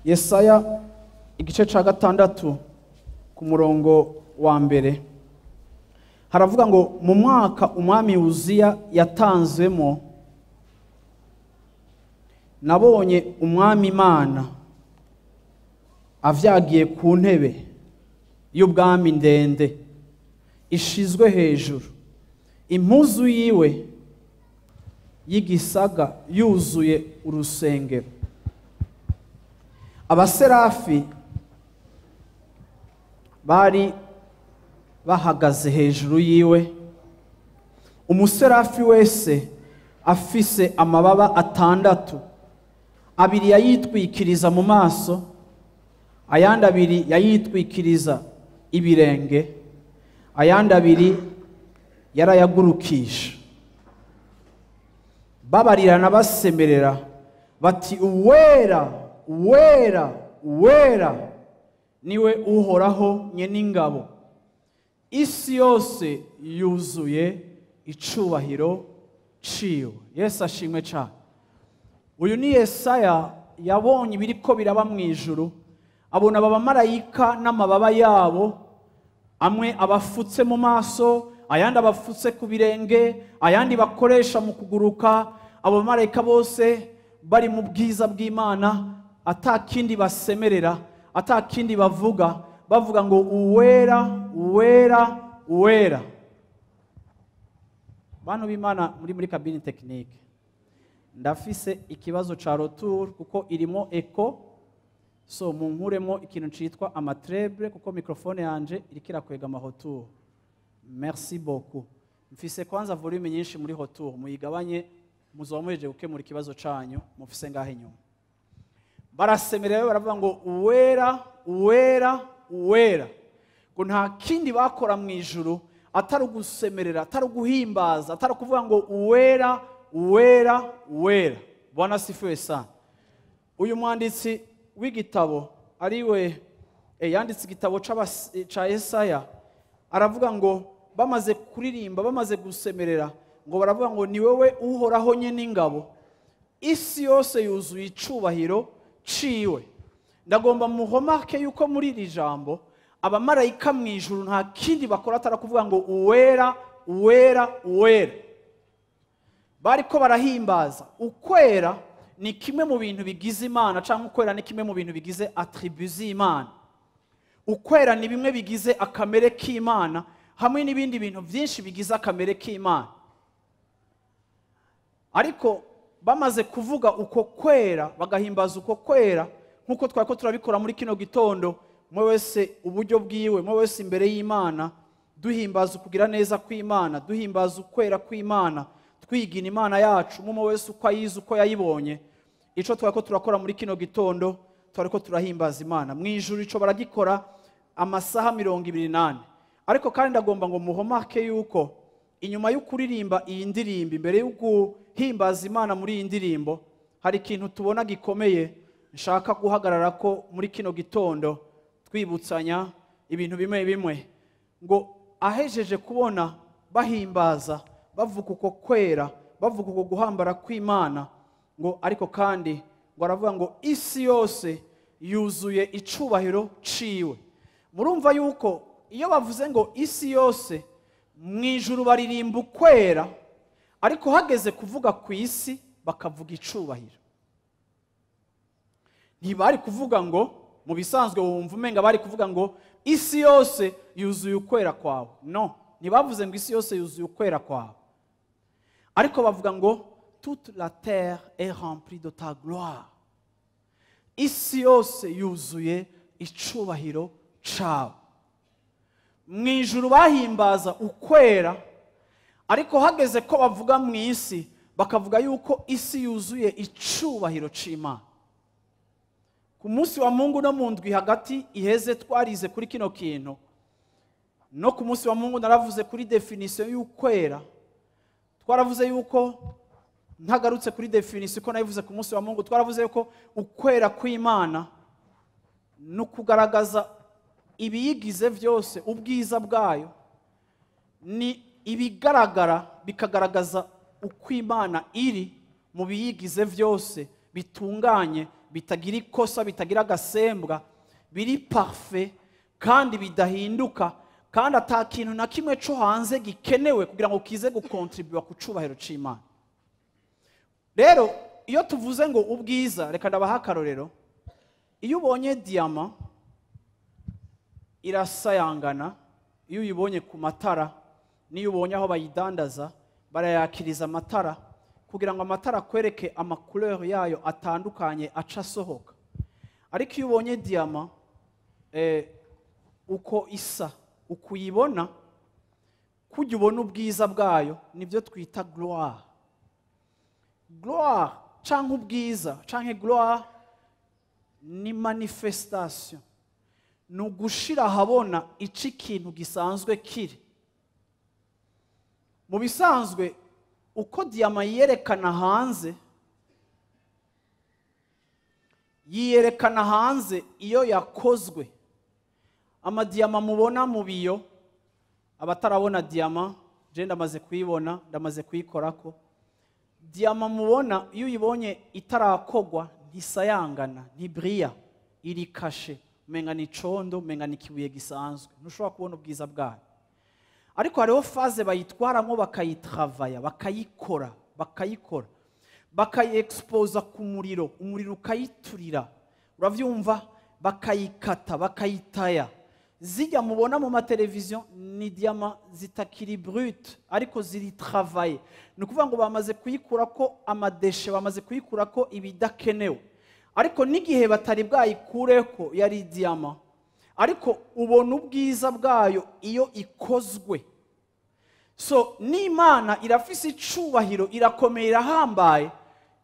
Yesaya igice ca 6 ku murongo wa mbere haravuga ngo mu mwaka umwami Uziya yatanzwemo nabonye umwami Imana avyagiye ku ntebe y'ubwami ndende ishizwe hejuru, impuzu yiwe y'igisaga yuzuye urusengero. Abaserafi bari bahagaze hejuru yiwe, umuserafi wese afise amababa 6, abiri yayitwikiriza mu maso, ayandi abiri yayitwikiriza ibirenge, ayandi abiri yarayagurukisha. Babarirana basemerera bati uwera, uwera, uwera niwe Uhoraho nyen'ingabo, isi yose yuzuye icubahiro ciwe. Yesu ashimwe cyane. Uyu ni Yesaya yabonye ibiriko biraba mu ijuru, abona abamarayika n'amababa yabo, amwe abafutse mu maso, ayandi abafutse ku birenge, ayandi bakoresha mu kuguruka. Abo bamarayika bose bari mu bwiza bw'Imana, atakindi basemerera, atakindi bavuga, bavuga ngo uwera, uwera, uwera. Bantu b'Imana muri cabine technique, ndafise ikibazo ca retour kuko irimo echo, so munkuremo ikintu citwa amatreble kuko microphone yanje iriko irakwega ama retour. Merci beaucoup. Mfise kwanza volume nyinshi muri retour, muyigabanye muzoba muhejeje gukemura ikibazo canyu mufise ngaho inyuma. Barasemerera baravuga ngo uwera, uwera, uwera. Ngo nta kindi bakora mu ijuru atari ugusemerera, atari uguhimbaza, atari kuvuga ngo uwera, uwera, uwera. Bwana sifiwe sana. Uyu mwanditsi w'igitabo ariwe yanditse igitabo ca Yesaya aravuga ngo bamaze kuririmba, bamaze gusemerera, ngo baravuga ngo ni wewe Uhoraho nyen'ingabo, isi yose yuzuye icubahiro ciwe. Ndagomba muhomake yuko muri iri jambo abamarayika mu ijuru nta kindi bakora atari kuvuga ngo uwera, uwera, uwera. Bariko barahimbaza. Ukwera ni kimwe mu bintu bigize Imana, canke ukwera ni kimwe mu bintu bigize attribut z'Imana. Ukwera ni bimwe bigize akamere k'Imana hamwe n'ibindi bintu byinshi bigize akamere k'Imana. Ariko bamaze kuvuga uko kwera, bagahimbaza uko kwera nkuko twako turabikora muri kino gitondo, mwe wese uburyo bwiwe, mwe wese imbere y'Imana, duhimbaza kugira neza kw'Imana, duhimbaza ukwera kw'Imana, twigina Imana yacu, mwe wese uko ayizi uko yayibonye. Ico twako turakora muri kino gitondo, twariko turahimbaza Imana. Mu ijuru ico baragikora amasaha 24. Ariko kandi ndagomba ngo muhomake yuko inyuma y'ukuririmba iyi ndirimbo, imbere y'uguhimbaza Imana muri iyi ndirimbo, hari ikintu tubona gikomeye nshaka guhagarara ko muri kino gitondo, twibutsanya ibintu bimwe bimwe. Ngo ahejeje kubona bahimbaza, bavuga uko kwera, bavuga uko guhambara kw'Imana, ngo ariko kandi ngo aravuga ngo isi yose yuzuye icubahiro ciwe. Murumva yuko iyo bavuze ngo isi yose, mu ijuru baririmba ukwera, ariko hageze kuvuga ku isi bakavuga icubahiro. Ntibari kuvuga ngo mu bisanzwe wumva umenga bari kuvuga ngo isi yose yuzuye ukwera kwawe. No, ntibavuze ngo isi yose yuzuye ukwera kwawe, ariko bavuga ngo toute la terre est remplie de ta gloire. Isi yose yuzuye icubahiro cawe. Mu ijuru bahimbaza ukwera, ariko hageze ko bavuga mu isi Bakavuga yuko isi yuzuye icubahiro c'Imana. Ku munsi wa Mungu no mu ndwi hagati iheze twarize kuri kino kintu. No ku munsi wa Mungu naravuze kuri définition y'ukwera. Twaravuze yuko, ntagarutse kuri définition ko nabivuze ku munsi wa Mungu, twaravuze yuko ukwera kw'Imana no kugaragaza ibiyigize byose, ubwiza bwayo ni ibigaragara, bikagaragaza uko Imana iri mu biyigize byose, bitunganye, bitagira ikosa, bitagira agasembwa, biri parfait kandi bidahinduka, kandi ata kintu na kimwe cyo hanze gikenewe kugira ngo kize gukontribuwa ku cubahiro c'Imana. Rero iyo tuvuze ngo ubwiza, reka ndabaha akarorero. Iyo ubonye diyama irasayangana, iyo uyibonye ku matara, n'iyo ubonye aho bayidandaza barayakiriza amatara kugira ngo amatara akwereke ama couleur yayo atandukanye aca asohoka. Ariko iyo ubonye diyama, uko isa, uko uyibona, kujya ubona ubwiza bwayo, nibyo twita gloire. Gloire canke ubwiza canke gloire ni manifestation, ni ugushira ahabona ico ikintu gisanzwe kiri. Mu bisanzwe uko diyama yiyerekana hanze, yiyerekana hanze iyo yakozwe. Amadiyama mubona mu biyo, abatarabona diyama, je ndamaze kuyibona, ndamaze kuyikorako. Diyama mubona, iyo uyibonye itarakogwa, ntisayangana, ntibriya, iri cachée, umenga ni condo, umenga ni ikibuye gisanzwe, ntushobora kubona ubwiza bwayo. Ariko hariho phase bayitwaramo, bakayitravaya, bakayikora, bakayikora, bakayi-exposa ku muriro, umuriro ukayiturira, uravyumva, bakayikata, bakayitaya. Zijya mubona mu mateleviziyo ni diyama zitakiri brute, ariko ziri travaillées. Ni ukuvuga ngo bamaze kuyikura ko ama déchets, bamaze kuyikura ko ibidakenewe. Ariko n'igihe batari bwayikureko yari diyama, ariko ubona ubwiza bwayo iyo ikozwe. So n'Imana irafise icubahiro, irakomeye, irahambaye,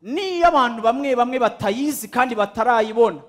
niyo abantu bamwe bamwe batayizi kandi batarayibona.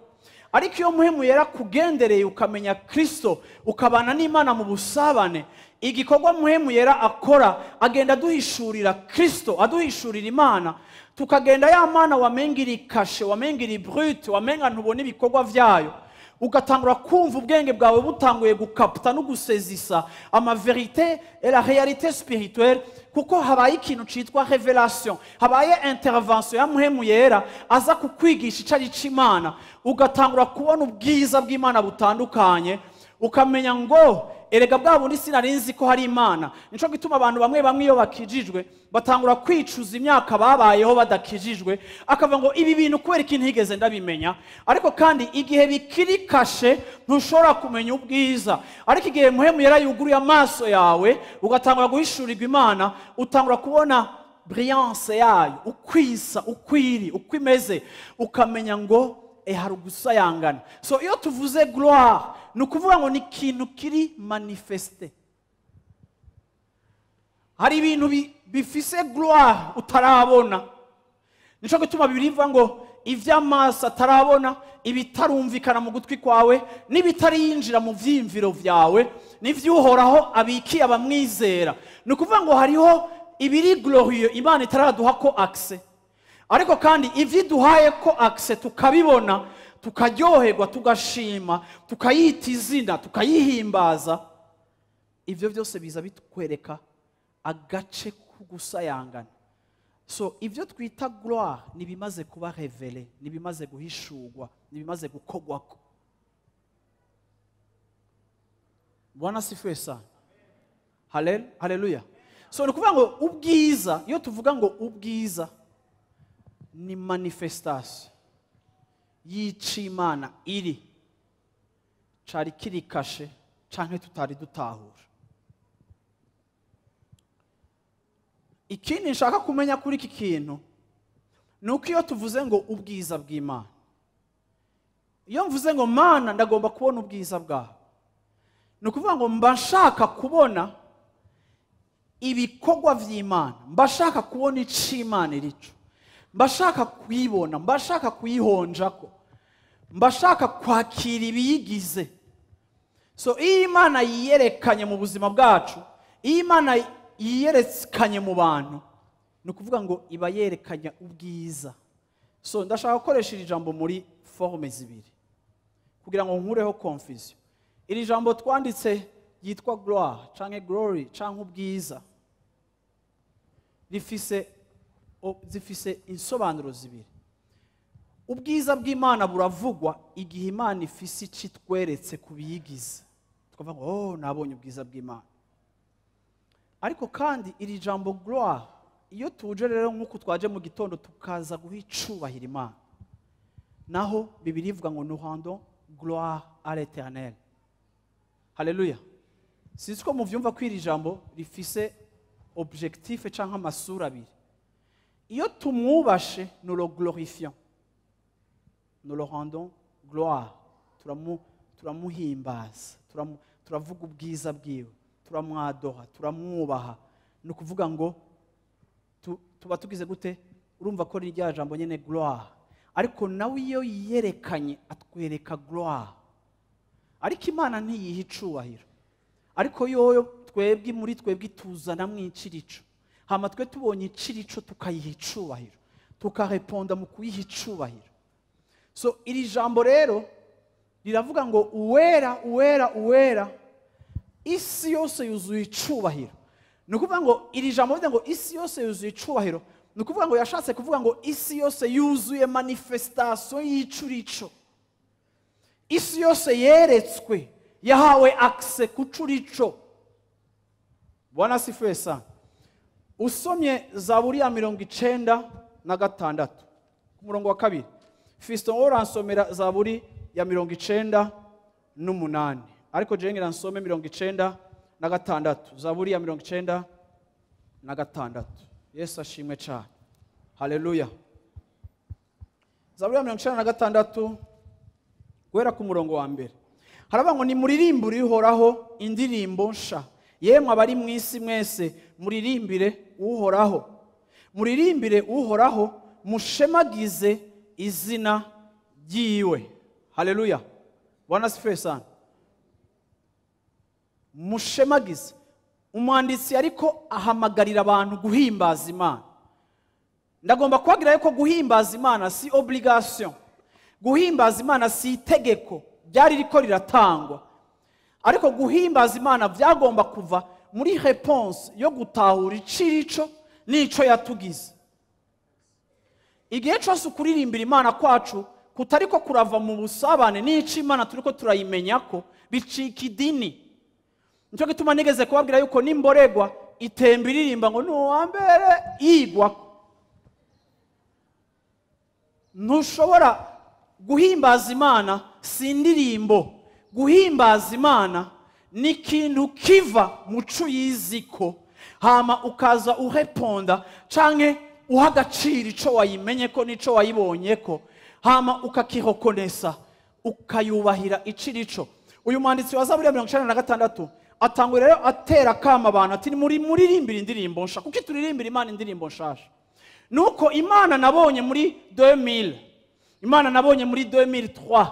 Ariko iyo Muhemu Yera kugendereye, ukamenya Kristo, ukabana n'Imana mu busabane, igikorwa Muhemu Yera akora, agenda aduhishurira Kristo, aduhishurira Imana, tukagenda ya Mana wamenga iri cachée, wamenga iri brute, wamenga ntubona ibikorwa vyayo, ugatangura kumva ubwenge bwawe butanguye gukaputa no gusezisa ama vérité et la réalité spirituelle, kuko habaye ikintu citwa révélation, habaye intervention ya Muhemu Yera aza kukwigisha icari c'Imana, ugatangura kubona ubwiza bw'Imana butandukanye, ukamenya ngo erega bwa bundi sinari nzi ko hari Imana. Nico gituma abantu bamwe bamwe iyo bakijijwe batangura kwicuza imyaka babayeho badakijijwe, akavuga ngo ibi bintu kubera iki ntigeze ndabimenya? Ariko kandi igihe bikiri caché ntushobora kumenya ubwiza. Ariko igihe Muhemu Yera yuguruye amaso yawe, ugatangura guhishurirwa Imana, utangura kubona brillance yayo, ukwisa, ukwiri, uko imeze, ukamenya ngo hari ugusayangana. So iyo tuvuze gloire, ni ukuvuga ngo ni ikintu kiri manifesté. Hari ibintu bifise gloire utarabona. Nico gituma Bibiliya ivuga ngo ivy'amaso atarabona, ibitarumvikana mu gutwi kwawe, n'ibitarinjira mu vyiyumviro vyawe, n'ivy'Uhoraho abikiye abamwizera. Ni ukuvuga ngo hariho ibiri glorieux Imana itaraduha ko accès, ariko kandi ivyo iduhaye ko accès tukabibona, tukaryoherwa, tugashima, tukayita izina, tukayihimbaza. Ivyo byose biza bitwereka agace k'ugusayangana. So ivyo twita gloire ni bimaze kuba révélé, ni bimaze guhishurwa, ni bimaze gukogwako. Bwana asifiwe sana. Haleluya. So ni ukuvuga ngo ubwiza, iyo tuvuga ngo ubwiza ni manifestation y'icimana iri cari kiri caché canke tutari dutahura. Ikindi nshaka kumenya kuri iki kintu ni uko iyo tuvuze ngo ubwiza bw'Imana, iyo mvuze ngo Mana ndagomba kubona ubwiza bwawe, ni ukuvuga ngo mba nshaka kubona Ibikorwa vy'Imana, mbashaka kubona ico Imana irico, mbashaka kuyibona, mbashaka kuyihonjako, mbashaka kwakira ibiyigize. So iyo Imana yiyerekanye mu buzima bwacu, iyo Imana yiyerekanye mu bantu, ni ukuvuga ngo iba yerekanye ubwiza. So ndashaka gukoresha iri jambo muri forme zibiri kugira ngo nkureho confusion. Iri jambo twanditse ryitwa gloire canke glory canke ubwiza rifise zifise insobanuro zibiri. Ubwiza bw'Imana buravugwa igihe Imana ifise ico itweretse kubiyigize, tukavuga ngo oh, nabonye ubwiza bw'Imana. Ariko kandi iri jambo gloire, iyo tuje rero nk'uko twaje mu gitondo tukaza guha icubahiro Imana, naho Bibiliya ivuga ngo nous rendons gloire à l'Éternel. Haleluya. Sinzi ko muvyumva ko iri jambo rifise objectif canke amasura abiri. Iyo tumwubashe, nous le glorifions, nous le rendons gloire, turamuhimbaza, turavuga ubwiza bwiwe, turamwadoha, turamwubaha. Ni ukuvuga ngo tuba tugize gute? Urumva ko ni rya jambo nyene gloire, ariko nawe iyo yiyerekanye atwereka gloire. Ariko Imana ntiyiha icubahiro, ariko yoyo twebwe muri twebwe ituzanamwo icirico, hama twe tubonye icirico tukayiha icubahiro, tukareponda mu kuyiha icubahiro. So iri jambo rero riravuga ngo uwera, uwera, uwera, isi yose yuzuye icubahiro. Ni ukuvuga ngo iri jambo rivuga ngo isi yose yuzuye icubahiro, ni ukuvuga ngo yashatse kuvuga ngo isi yose yuzuye manifestation y'icurico. Isi yose yeretswe, yahawe accès ku curico. Bwana asifiwe sana. Usomye Zaburi ya 96 ku murongo wa 2, Fiston uransomera Zaburi ya 98, ariko jewe ngira nsome 96, Zaburi ya 96. Yesu ashimwe cyane. Haleluya. Zaburi ya 96 guhera ku murongo wa 1, haravuga ngo nimuririmbire Uhoraho indirimbo nsha, yemwe abari mu isi mwese muririmbire Uhoraho, muririmbire Uhoraho, mushemagize izina ryiwe. Haleluya. Bwana asifiwe sana. Mushemagize. Umwanditsi ariko ahamagarira abantu guhimbaza Imana. Ndagomba kubabwira yuko guhimbaza Imana si obligation, guhimbaza Imana si itegeko ryari riko riratangwa, ariko guhimbaza Imana byagomba kuva muri réponse yo gutahura icirico n'ico yatugize. Igihe cyose ukuririmbira Imana kwacu kutariko kurava mu busabane n'ico Imana turiko turayimenya ko bicika idini. Nico gituma nigeze kubabwira yuko nimboregwa itemba iririmba ngo ni uwa mbere igwa. Ntushobora guhimbaza Imana si indirimbo. Guhimbaza Imana ni ikintu kiva mu co uyiziko, hama ukaza ureponda canke uha agaciro ico wayimenye ko n'ico wayibonye ko, hama ukakihokonesa, ukayubahira icirico. Uyu mwanditsi wa Zaburi ya 96 atangura rero atera kama abantu ati muririmbire indirimbo nsha. Kuki turirimbira Imana indirimbo nshasha? Nuko Imana nabonye muri 2000, Imana nabonye muri 2003,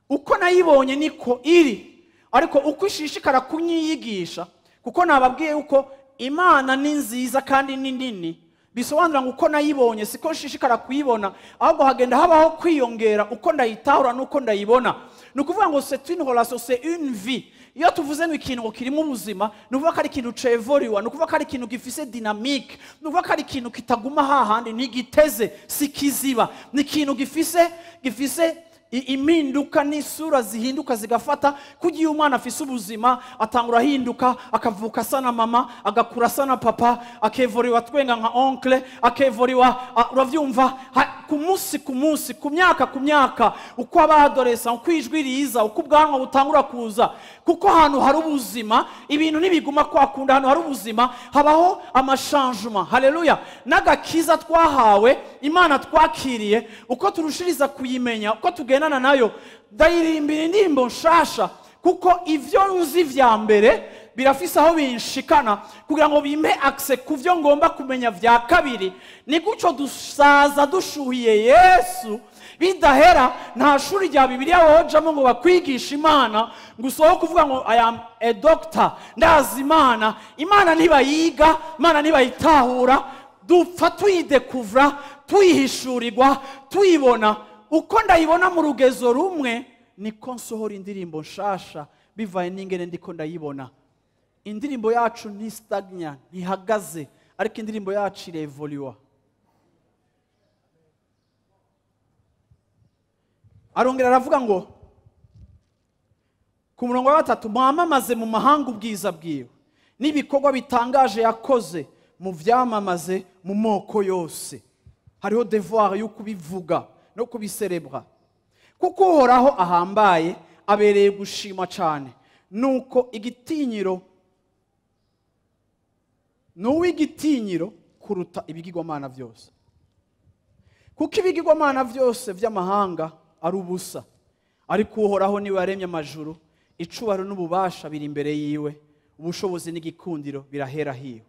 uko nayibonye niko iri, ariko uko ishishikara kunyiyigisha, kuko nababwiye yuko Imana ni nziza kandi ni nini, bisobanura ngo uko nayibonye siko nshishikara kuyibona, ahubwo hagenda habaho kwiyongera uko ndayitahura n'uko ndayibona. Ni ukuvuga ngo c'est une relation, c'est une vie. Iyo tuvuze ngo ikintu ngo kirimo ubuzima, ni ukuvuga ko ari ikintu cevoriwa, ni ukuvuga ko ari ikintu gifise dynamique, ni ukuvuga ko ari ikintu kitaguma hahandi, ntigiteze, si kiziba, ni ikintu gifise impinduka n'isura zihinduka zigafata. Kugira umwana afise ubuzima atangura ahinduka, akavuka asa na mama, agakura asa na papa, akevoriwa twenga nka oncle, akevoriwa, uravyumva, ku munsi ku munsi, ku myaka ku myaka, uko abadoresa, uko ijwi riza, uko ubwanwa butangura kuza. Kuko ahantu hari ubuzima ibintu ntibiguma kwa kundi, ahantu hari ubuzima habaho amachangement. Haleluya. N'agakiza twahawe, Imana twakiriye, uko turushiriza kuyimenya, uko tugendana nayo, ndayirimbira indirimbo nshasha, kuko ivyo nzi vya mbere Birafise aho binshikana kugira ngo bimpe accès ku vyo ngomba kumenya vya kabiri. Ni gutyo dusaza dushuhiye Yesu bidahera. Nta shuri rya Bibiliya wojamo ngo bakwigishe Imana ngo usohoke kuvuga ngo "I am a doctor, ndazi Imana." Imana ntibayiga, Imana ntibayitahura. Dupfa tuyidekuvura, tuyihishurirwa, tuyibona. Uko ndayibona mu rugezo rumwe, niko nsohora indirimbo nshasha bivaye n'ingene ndiko ndayibona. Indirimbo yacu ntistagnya, ntihagaze, ariko indirimbo yacu irevoluwa. Arongera aravuga ngo ku murongo wa 3: "Mwamamaze mu mahanga ubwiza bwiwe, n'ibikorwa bitangaje yakoze muvyamamaze mu moko yose." Hariho devoir yo kubivuga no kubiserebra, kuko Uhoraho ahambaye, abereye gushima cyane. Nuko igitinyiro nuw'igitinyiro kuruta ibigirwamana byose, kuko ibigirwamana byose by'amahanga ari ubusa, ariko Uhoraho niwe yaremye amajuru. Icubahiro n'ububasha biri imbere yiwe, ubushobozi n'igikundiro birahera hiwe.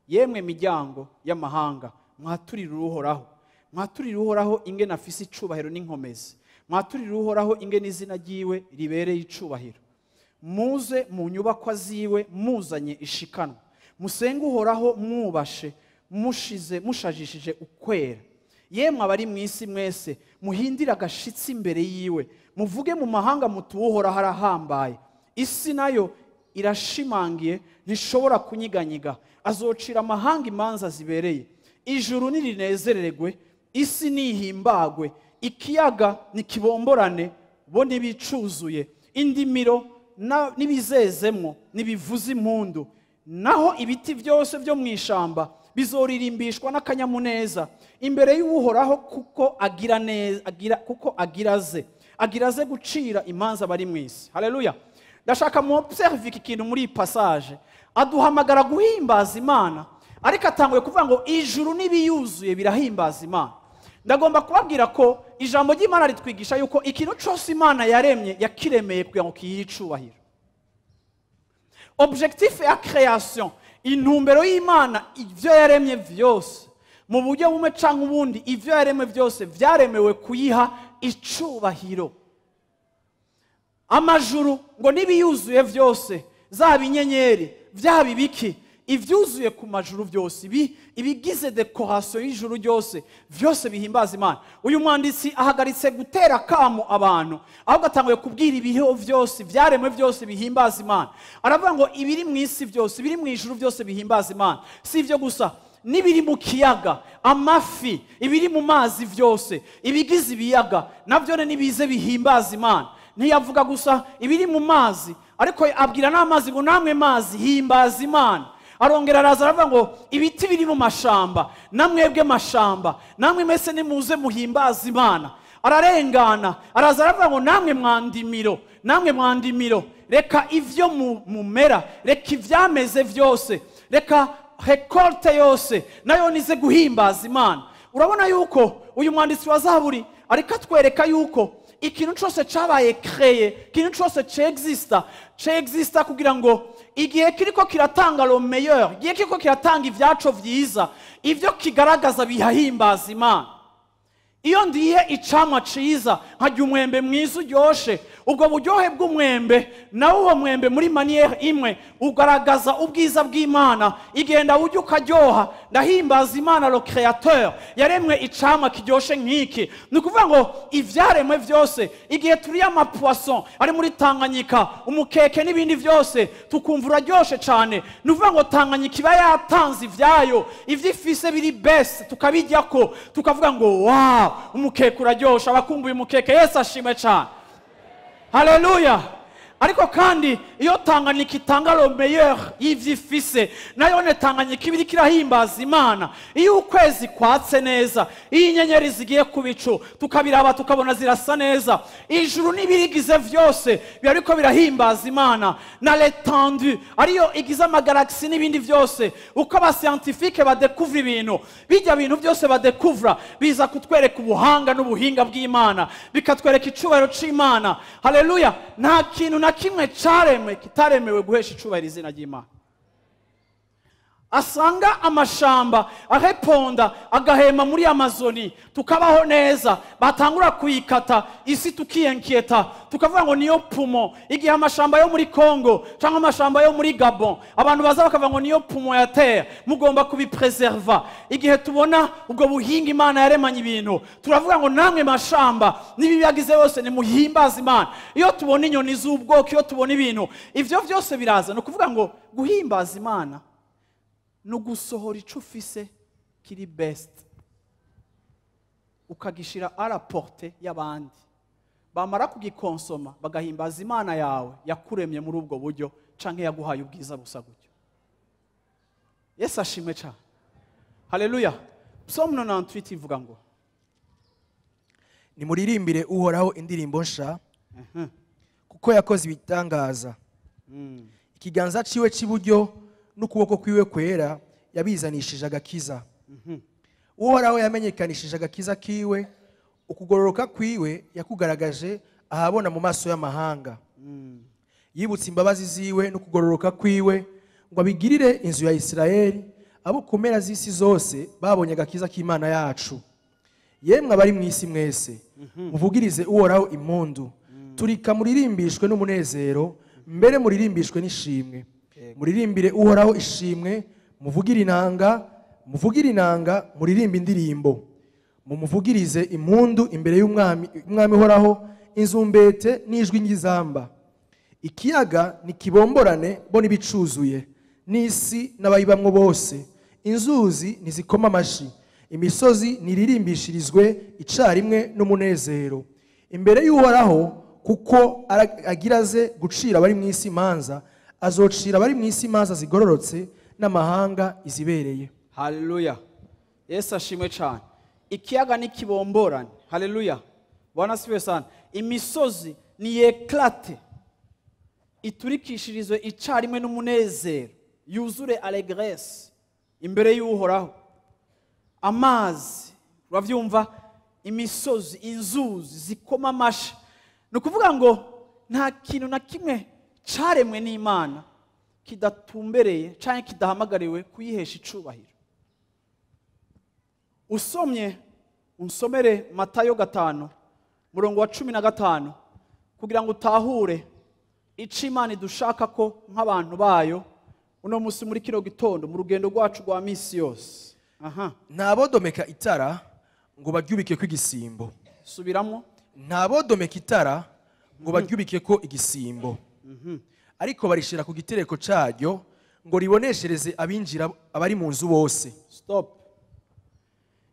Yemwe miryango y'amahanga, mwaturire Uhoraho, mwaturire Uhoraho ingene afise icubahiro n'inkomezi, mwaturire Uhoraho ingene izina ryiwe ribereye icubahiro. Muze mu nyubakwa ziwe muzanye ishikanwa, musenge Uhoraho mwubashe, mushize mushajishije ukwera. Yemwe abari mu isi mwese, muhindire agashitsi imbere yiwe, muvuge mu mahanga muti: "Uhoraho arahambaye." Isi nayo irashimangiye, ntishobora kunyiganyiga. Azocira amahanga imanza zibereye. Ijuru nirinezererwe, isi nihimbagwe, ikiyaga nikibomborane bo n'ibicuzuye, indimiro n'ibizezemwo nibivuze impundu. Naho ibiti byose byo mu ishamba bizoririmbishwa n'akanyamuneza imbere y'Uhoraho, kuko agira neza, agira kuko agira aze gucira imanza bari mu isi. Haleluya! Ndashaka mu observe iki kintu muri iyi passage. Aduhamagara guhimbaza Imana, ariko atanguye kuvuga ngo ijuru n'ibiyuzuye birahimbaza Imana. Ndagomba kubabwira ko ijambo ry'Imana ritwigisha yuko ikintu cyose Imana yaremye, yakiremeye kugira ngo kiyihe icubahiro. Objectif ya création, intumbero y'Imana, ibyo yaremye byose, mu buryo bumwe cyangwa ubundi, ibyo yaremye byose byaremewe kuyiha icubahiro. Amajuru ngo n'ibiyuzuye byose, zaba inyenyeri, byaba ibiki, ibyuzuye ku majuru byose, ibigize décoration y'ijuru ryose, byose bihimbaza Imana. Uyu mwanditsi ahagaritse gutera kamo abantu, ahubwo atanguye kubwira ibiho byose, ibyaremwe byose bihimbaza Imana. Aravuga ngo ibiri mu isi byose, ibiri mu ijuru byose bihimbaza Imana. Si ibyo gusa, n'ibiri mu kiyaga, amafi, ibiri mu mazi byose, ibigize ibiyaga nabyo nibize bihimbaza Imana. Ntiyavuga gusa ibiri mu mazi, ariko abwira n'amazi ngo: "Namwe mazi, himbaza Imana." Arongera araza aravuga ngo ibiti biri mu mashamba, namwebwe mashamba, namwe mwese nimuze muhimbaza Imana. Ararengana, araza aravuga ngo: "Namwe mwandimiro, namwe mwandimiro, reka ivyo mumera, reka ivyameze vyose, reka récolte yose nayo nize guhimbaza Imana." Urabona yuko uyu mwanditsi wa Zaburi ariko atwereka yuko ikintu cyose cyabaye créé, ikintu cyose cexista, cexista kugira ngo igihe kiriko kiratanga le meilleur, igihe kiriko kiratanga ibyaco vyiza, ivyo kigaragaza bihahimbaza Imana. Iyo ndiye icamwa ciza, nkarya umwembe mwiza uryoshe, ubwo buryohe bw'umwembe nawe, uwo mwembe muri manière imwe ugaragaza ubwiza bw'Imana. Igenda ujya ukaryoha, ndahimbaza Imana le créateur yaremwe icamwa kiryoshe nk'iki. Ni ukuvuga ngo ivyaremwe vyose, igihe turiye amapoisson ari muri Tanganyika, umukeke n'ibindi byose, tukumva uraryoshe cane, ni ukuvuga ngo Tanganyika iba yatanze ivyayo, ivyo ifise biri best, tukabiryako tukavuga ngo: "Wow, umukeke uraryoshe." Abakumbuye umukeke, Yesu ashimwe cane, haleluya! Ariko kandi iyo Tanganyika itanga le meilleur y'ivyo ifise, nayo ne Tanganyika iba iriko irahimbaza Imana. Iyo ukwezi kwatse neza, iyo inyenyeri zigiye ku bicu, tukabiraba tukabona zirasa neza, ijuru n'ibirigize vyose biba biriko birahimbaza Imana. Na l'étendue ariyo igize amagalaxie n'ibindi byose, uko abascientifiques badekuvura ibintu, bijya bintu byose badekuvura biza kutwereka ubuhanga n'ubuhinga bw'Imana, bikatwereka icubahiro c'Imana. Haleluya! Nta kintu na kimwe caremwe kitaremewe guhesha icubahiro izina ry'Imana. Asanga amashamba areponda agahema muri Amazoni, tukabaho neza, batangura kuyikata isi tukiyenketa, tukavuga ngo niyo poumon. Igihe amashamba yo muri Congo cyangwa amashamba yo muri Gabon, abantu baza bakavuga ngo niyo poumon ya terre, mugomba kubipreserva. Igihe tubona ubwo buhinga Imana yaremanye ibintu, turavuga ngo namwe mashamba n'ibiyagize yose nimuhimbaze Imana. Iyo tubona inyoni z'ubwoko, iyo tubona ibintu ivyo vyose biraza, no kuvuga ngo guhimbaza Imana no gusohora ico ufise kiri best, ukagishira à la portée y'abandi, bamara kugikonsoma bagahimbaza Imana yawe yakuremye muri ubwo buryo canke yaguhaye ubwiza busa gutyo. Yesu ashimwe cyane. Haleluya. Psalm 98 ivuga ngo nimuririmbire Uhoraho indirimbo nsha, kuko yakoze ibitangaza. Ikiganza ciwe c'iburyo n'ukuboko kwiwe kwera yabizanishije agakiza. Uhoraho yamenyekanishije agakiza kiwe, ukugororoka kwiwe yakugaragaje ahabona mu maso y'amahanga. Yibutse imbabazi ziwe n'ukugororoka kwiwe ngo abigirire inzu ya Isirayeli, abo ku mpera z'isi zose babonye agakiza k'Imana yacu. Yemwe abari mu isi mwese, muvugirize Uhoraho impundu, turika muririmbishwe n'umunezero, mbere muririmbishwe n'ishimwe. Muririmbire Uhoraho ishimwe, muvugire inanga, muvugire inanga, muririmbe indirimbo. Mumuvugirize impundu imbere y'umwami, umwami Uhoraho, inzumbete n'ijwi ry'izamba. Ikiyaga nikibomborane bo nibicuzuye, n'isi n'abayibamwo bose. Inzuzi nizikoma amashi, imisozi niririmbishirizwe icarimwe n'umunezero imbere y'Uhoraho, kuko agira aze gucira abari mu isi imanza, azocira abari mu isi imanza zigororotse, n'amahanga izibereye. Haleluya. Yesu ashimwe cyane. Ikiyaga nikibomborane. Haleluya. Bwana asifiwe sana. Imisozi ni éclate, iturikishirizwe icarimwe n'umunezero, yuzure allégresse imbere y'Uhoraho. Amazi, uravyumva, imisozi, inzuzi zikoma amashi. Ni ukuvuga ngo nta kintu na kimwe caremwe n'Imana kidatumbereye canke kidahamagariwe kuyihesha icubahiro. Usomye, unsomere Matayo 5 murongo wa 15, kugira ngo utahure ico Imana idushaka ko nk'abantu bayo uno musi muri kino gitondo mu rugendo rwacu rwa misi yose. Aha. Ntabodomeka itara ngo baryubike ko igisimbo. Subiramo. Ntabodomeka itara ngo baryubike ko igisimbo, ariko barishira ku gitereko caryo ngo riboneshereze abinjira abari mu nzu bose. Stop.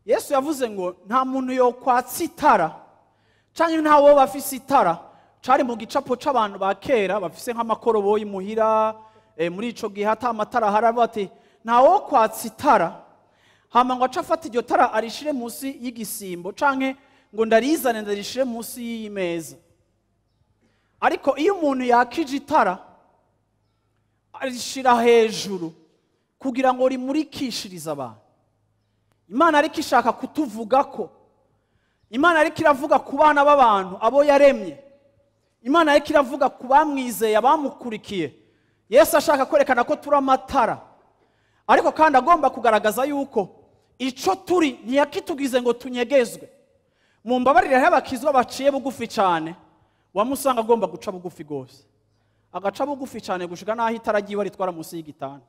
Yesu yavuze ngo nta muntu yokwatsa itara canke nta wo bafise itara. Cari mu gicapo c'abantu ba kera bafise nk'amakoroboyi muhira, muri ico gihe ata amatara ahari, aravuga ati nta wo kwatsa itara hama ngo ace afata iryo tara arishire munsi y'igisimbo, canke ngo ndarizane ndarishire munsi y'iyi meza. Ariko iyo umuntu yakije itara, arishira hejuru kugira ngo rimurikishirize abantu. Imana ariko ishaka kutuvuga ko Imana ariko iravuga ku bana b'abantu abo yaremye. Imana ariko iravuga ku bamwizeye, abamukurikiye. Yesu ashaka kwerekana ko turi amatara, ariko kandi agomba kugaragaza yuko ico turi ntiyakitugize ngo tunyegezwe. Mu mbabarire, hariho abakizwa baciye bugufi cyane, wamusanga agomba guca bugufi rwose, agaca bugufi cyane gushika n'aho itara ryiwe ritwara munsi y'igitanda.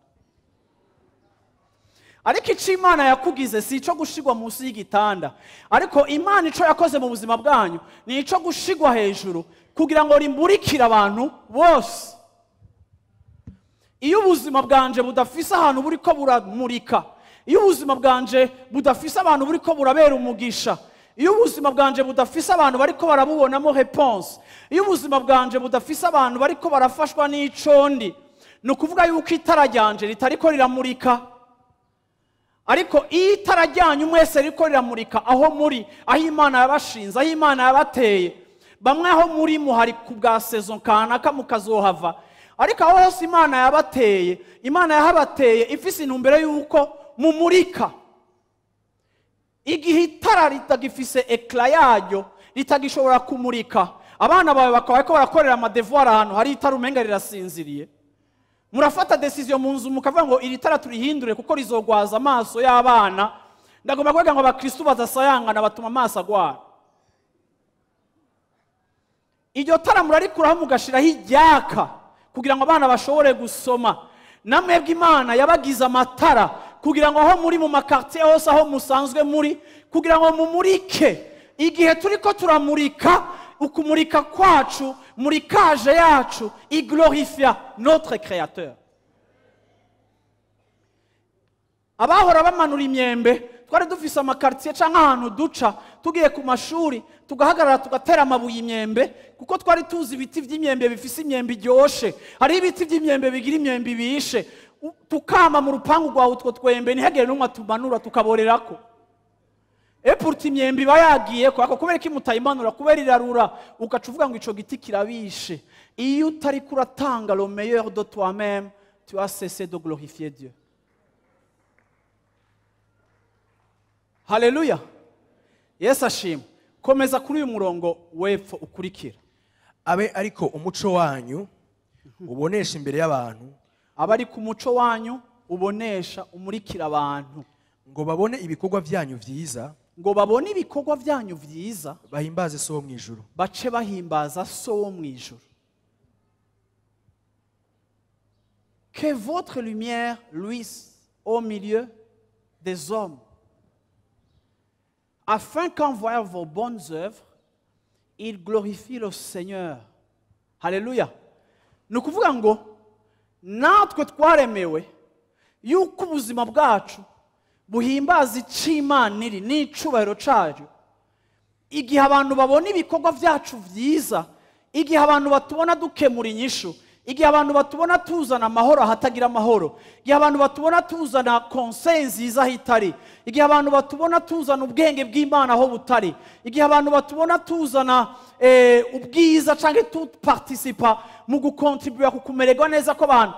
Ariko icyo Imana yakugize si icyo gushigwa munsi y'igitanda, ariko Imana icyo yakoze mu buzima bwanyu ni icyo gushigwa hejuru kugira ngo rimurikire abantu bose. Iyo ubuzima bwanje budafise ahantu buri ko buramurika, iyo ubuzima bwanje budafise abantu buri ko burabera umugisha, iyo ubuzima bwanje budafise abantu bariko barabubonamo réponse, iyo ubuzima bwanje budafise abantu bariko barafashwa n'ico ndi, ni ukuvuga yuko itara ryanje ritariko riramurika. Ariko iyo itara ryanyu mwese ririko riramurika aho muri, aho Imana yabashinze, aho Imana yabateye, bamwe aho muri muhari ku bwa saison kanaka mukazohava, ariko aho hose Imana yabateye, Imana yahabateye ifise intumbero y'uko mumurika. Igihe itara ritagifise éclat yaryo, ritagishobora kumurika, Abana bawe bakaba bariko barakorera amadevoir ahantu hari itara umenga rirasinziriye. Murafata décision mu nzu mukavuga ngo iri tara turihindure kuko rizogwaza amaso y'abana. Ndagomba kuvuga ngo abakristo badasayangana batuma amaso agwara. Iryo tara murarikuraho mugashiraho iryaka kugira ngo abana bashobore gusoma. Namwebwe Imana yabagize amatara kugira ngo aho muri mu makartier hose aho musanzwe muri, kugira ngo mumurike. Igihe turiko turamurika, ukumurika kwacu murikaje yacu iglorifia notre créateur. Abahora bamanura imyembe, twari dufise amakartier canke ahantu duca tugiye ku mashuri, tugahagarara tugatera amabuye imyembe, kuko twari tuzi ibiti vy'imyembe bifise imyembe iryoshe. Hari ibiti vy'imyembe bigira imyembe ibishe. Tukama mu rupangu rwawe utwo twembe ntihagire n'umwe atumanura, tukaborerako. Et pourtant imyembe iba yagiye ko, kubera iki mutayimanura? Kubera irarura, ugaca uvuga ngo ico giti kirabishe. Iyo utariko uratanga le meilleur de toi-même, tu as cessé de glorifier Dieu. Haleluya. Yesu ashimwe. Komeza kuri uyu murongo wepfo ukurikira. Abe ariko umuco wanyu ubonesha imbere y'abantu, abe ariko umuco wanyu ubonesha umurikira abantu, ngo babone ibikorwa vyanyu vyiza, ngo babone ibikorwa vyanyu vyiza, bahimbaze so wo mwijuru, bace bahimbaza so wo mwijuru. Que votre lumière luise au milieu des hommes, afin qu'en voyant vos bonnes œuvres, ils glorifient le Seigneur. Haleluya. Ni ukuvuga ngo natwe twaremewe yuko ubuzima bwacu buhimbaza ic'Imana iri n'icubahiro cayo. Igihe abantu babona ibikorwa vyacu vyiza, igihe abantu batubona dukemura inyishu, igihe abantu batubona tuzana amahoro ahatagira amahoro, igihe abantu batubona tuzana conseil nziza aho itari, igihe abantu batubona tuzana ubwenge bw'Imana aho butari, igihe abantu batubona tuzana ubwiza canke tuparticipa mu gukontribuya ku kumererwa neza kw'abantu,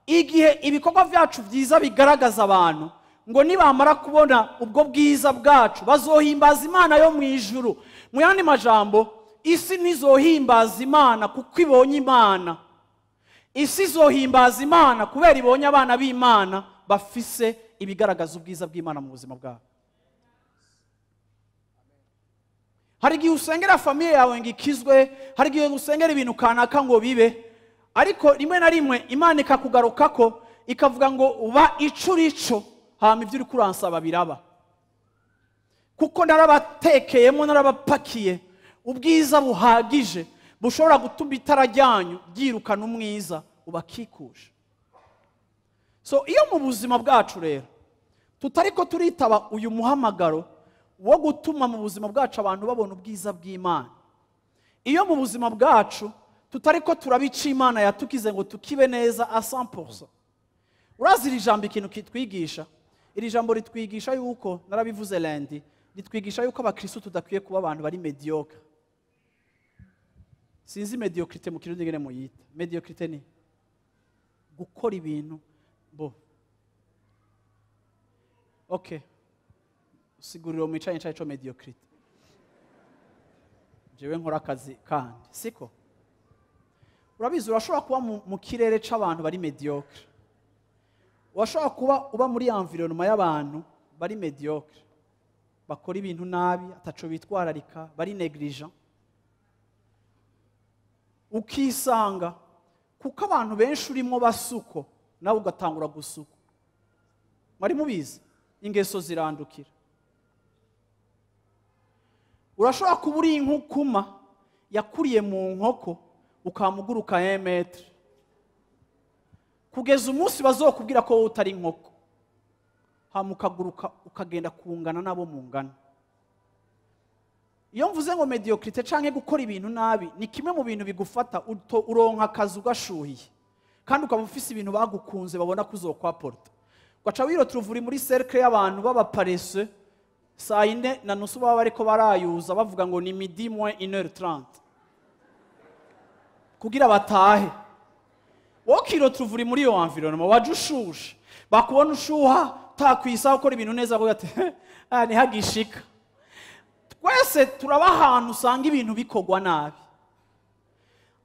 igihe ibikorwa vyacu vyiza bigaragaza abantu, ngo nibamara kubona ubwo bwiza bwacu bazohimbaza Imana yo mwijuru. Mu yandi majambo, isi ntizohimbaza Imana kuko ibonye Imana. Isi izohimbaza Imana kubera ibonye abana b'Imana bafise ibigaragaza ubwiza bw'Imana mu buzima bwabo. Hari igihe usengera famiye yawe ngo ikizwe, hari igihe usengera ibintu kanaka ngo bibe, ariko rimwe na rimwe Imana ikakugarukako ikavuga ngo uba ico urico, hama ivyo uriko uransaba biraba. Kuko narabatekeyemo, narabapakiye ubwiza buhagije bushobora gutuma itara ryanyu ryirukana umwiza ubakikuje. So iyo mu buzima bwacu rero tutariko turitaba uyu muhamagaro wo gutuma mu buzima bwacu abantu babona ubwiza bw'Imana, iyo mu buzima bwacu tutariko turabica Imana yatukize ngo tukibe neza a 100%. Urazi iri jambo ikintu kitwigisha? Iri jambo ritwigisha yuko, narabivuze lundi, ritwigisha yuko abakristo tudakwiye kuba abantu bari mediocre. Sinzi mediocrité mu kirundi ngene muyita. Mediocrité ni gukora ibintu bo. Okay. Usiguriro mwicaye ncaye ico mediocrité. Jewe nkora akazi kandi, siko? Urabizi urashobora kuba mu kirere c'abantu bari mediocre. Urashobora kuba uba muri environnement y'abantu bari mediocre. Bakora ibintu nabi, ataco bitwararika, bari negligent. Ukisanga kuko abantu benshi urimo basuko, nawe ugatangura gusuka. Mwari mubizi, ingeso zirandukira. Urashobora kuba uri inkukuma yakuriye mu nkoko, ukamuguruka 1 mètre. Kugeza umunsi bazokubwira ko wowe utari inkoko, hama ukaguruka ukagenda kungana nabo mungana. Iyo mvuze ngo mediocrité canke gukora ibintu nabi ni kimwe mu bintu bigufata, uronka akazi ugashuhiye, kandi ukaba ufise ibintu bagukunze babona ko uzokwaporta. Ugaca wirotuvura muri cercle y'abantu b'abaparesseux, saa yine na nusu baba bariko barayuza bavuga ngo ni midi moins une heure trente kugira batahe. Wowe ukirotuvura muri iyo environnement, waje ushushe, bakubona ushuha utakwisa ukora ibintu neza, bavuga ati ntihagishika. Twese turaba ahantu usanga ibintu bikorwa nabi.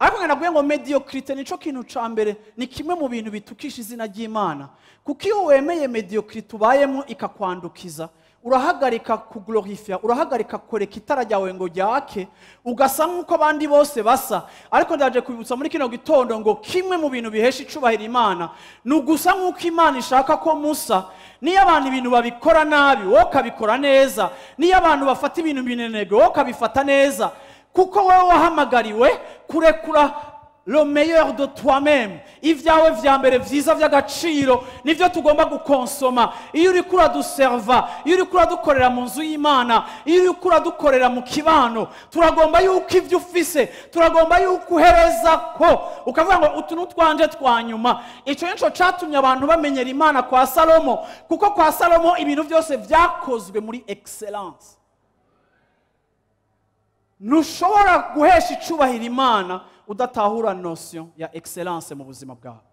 Ariko nabwiye ngo médiocrité nico kintu ca mbere, ni kimwe mu bintu bitukisha izina ry'Imana, kuko iyo wemeye médiocrité ubayemo ikakwandukiza, urahagarika kuglorifia, urahagarika kureka itara ryawe ngo ryake, ugasa nk'uko abandi bose basa. Ariko ndaje kubibutsa muri kino gitondo ngo kimwe mu bintu bihesha icubahiro Imana ni ugusa nk'uko Imana ishaka ko musa. Niyo abantu ibintu babikora nabi, wowe ukabikora neza. Niyo abantu bafata ibintu binenegwe, wowe ukabifata neza, kuko wowe wahamagariwe kurekura le meilleur de toi-même. Ibyawe vya mbere vyiza vy'agaciro nivyo tugomba gukonsoma. Iyo uriko uraduserva, iyo uriko uradukorera mu nzu y'Imana, iyo uriko uradukorera mu kibano, turagomba yuko ivyo ufise, turagomba yuko uhereza ko ukavuga ngo utu n'utwanje twa nyuma. Ico nico catumye abantu bamenyera Imana kwa Salomo, kuko kwa Salomo ibintu byose vyakozwe muri excellence. Ntushobora guhesha icubahiro Imana udatahura notion ya excellence mu buzima bwawe.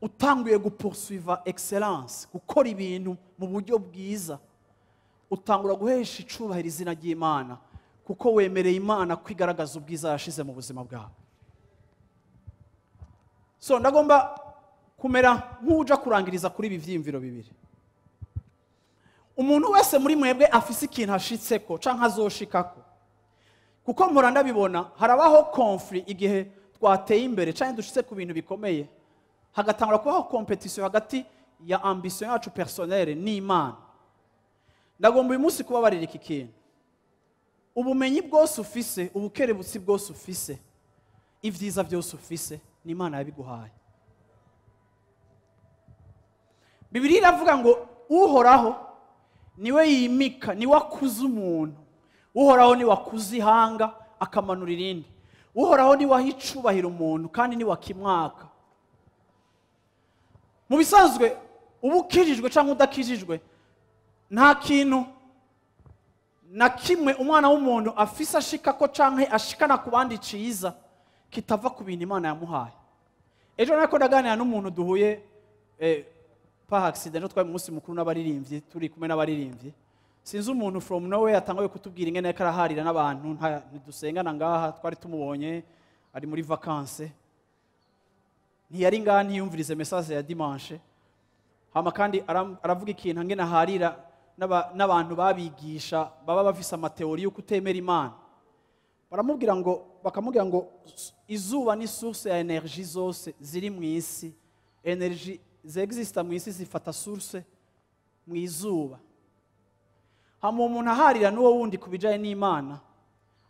Utanguye gupoursuiva excellence, gukora ibintu mu buryo bwiza, utangura guhesha icubahiro izina ry'Imana, kuko wemereye Imana kwigaragaza ubwiza yashize mu buzima bwawe. So ndagomba kumera nk'uja kurangiriza kuri ibi vyiyumviro bibiri. Umuntu wese muri mwebwe afise ikintu ashitseko canke azoshikako, kuko mpora ndabibona harabaho conflit igihe twateye imbere canke dushitse ku bintu bikomeye, hagatangura kubaho compétition hagati ya ambition yacu personnelle n'Imana. Ndagomba uyu munsi kubabarira iki kintu: ubumenyi bwose ufise, ubukerebutsi bwose ufise, ibyiza byose ufise, ni Imana yabiguhaye. Bibiliya iravuga ngo Uhoraho niwe yimika, niwe akuza umuntu. Uhoraho niwe akuza ihanga akamanura irindi. Uhoraho niwe aha icubahiro umuntu kandi niwe akimwaka. Mu bisanzwe, uba ukijijwe cyangwa udakijijwe, nta kintu na kimwe umwana w'umuntu afise ashika ko canke ashikana ku bandi ciza kitava ku bintu Imana yamuhaye. Ejo nariko ndaganira n'umuntu duhuye par accident, twari mu munsi mukuru n'abaririmbyi, turi kumwe n'abaririmbyi. Sinzi umuntu from nowhere yatanguye kutubwira ingene yariko araharira n'abantu ntidusengana ngaha, twari tumubonye ari muri vacances, ntiyari ngaha, ntiyumvirize message ya dimanche. Hama kandi aravuga ikintu ngene aharira n'abantu babigisha baba bafise amathéories yo kutemera Imana. Baramubwira ngo, bakamubwira ngo izuba ni source ya énergie zose ziri mu isi, énergie zexista mu isi zifata source mu izuba. Hama uwo muntu aharira n'uwo wundi ku bijanye n'Imana,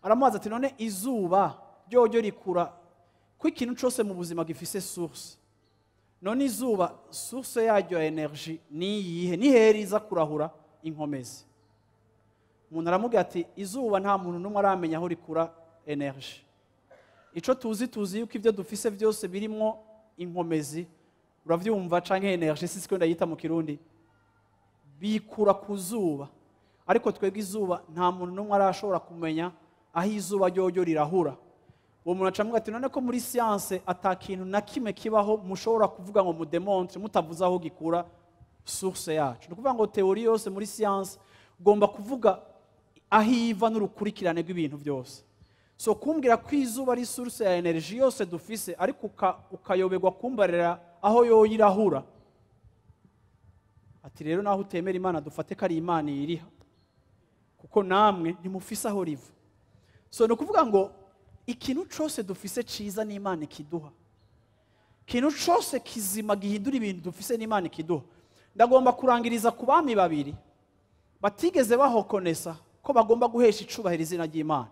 aramubaza ati: "None izuba ryoryo rikura ko ikintu cose mu buzima gifise source? None izuba source yaryo ya énergie ni iyihe? Ni hehe riza kurahura inkomezi?" Umuntu aramubwira ati: "Izuba nta muntu n'umwe aramenya aho rikura énergie. Ico tuzi, tuzi yuko ibyo dufise byose birimwo inkomezi, uravyumva, canke énergie, sisiko ndayita mu Kirundi, bikura ku zuba. Ariko twebwe izuba nta muntu n'umwe arashobora kumenya aho izuba ryoryo rirahura." Uwo muntu aca amugira ati: "None ko muri science ata kintu na kimwe kibaho mushobora kuvuga ngo mudémontre mutavuze aho gikura source yacu?" Ni ukuvuga ngo théorie yose muri science ugomba kuvuga aho iva n'urukurikirane rw'ibintu byose. So kumbwira ko izuba ari source ya énergie yose dufise, ariko ukayoberwa kumbarira aho yoyo irahura. Ati: "Rero naho utemera Imana, dufate ko ari Imana iriha, kuko namwe ntimufise aho riva." So ni ukuvuga ngo ikintu cyose dufise ciza ni Imana ikiduha. Ikintu cyose kizima gihindura ibintu dufise ni Imana ikiduha. Ndagomba kurangiriza ku bami babiri batigeze bahokonesa ko bagomba guhesha icubahiro izina ry'Imana.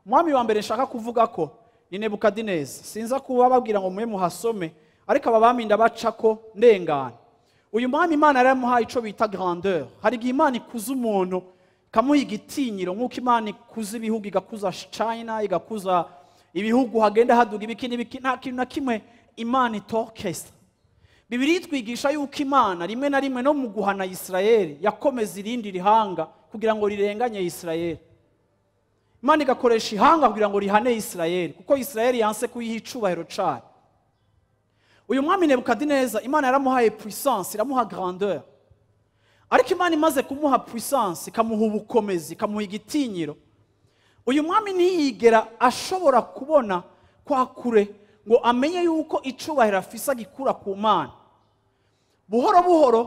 Umwami wa mbere nshaka kuvuga ko ni Nebukadineza. Sinza kuba babwira ngo mube muhasome, ariko aba bami ndabaca ko ndengana. Uyu mwami Imana yaramuhaye ico bita grandeur. Hari igihe Imana ikuza umuntu ikamuha igitinyiro, nk'uko Imana ikuza ibihugu, igakuza China, igakuza ibihugu, hagenda haduga ibiki n'ibiki. Nta kintu na kimwe Imana itokesa. Bibiliya itwigisha yuko Imana rimwe na rimwe no mu guhana Isirayeli yakomeza irindi rihanga kugira ngo rirenganye Isirayeli. Imana igakoresha ihanga kugira ngo rihane Isirayeli, kuko Isirayeli yanse kuyiha icubahiro cayo. Uyu mwami Nebukadineza, Imana yaramuhaye puissance, iramuha grandeur. Ariko Imana imaze kumuha puissance, ikamuha ubukomezi, ikamuha igitinyiro, Uyu mwami ntiyigera ashobora kubona kwa kure ngo amenye yuko icubahiro afise agikura ku Mana. Buhoro buhoro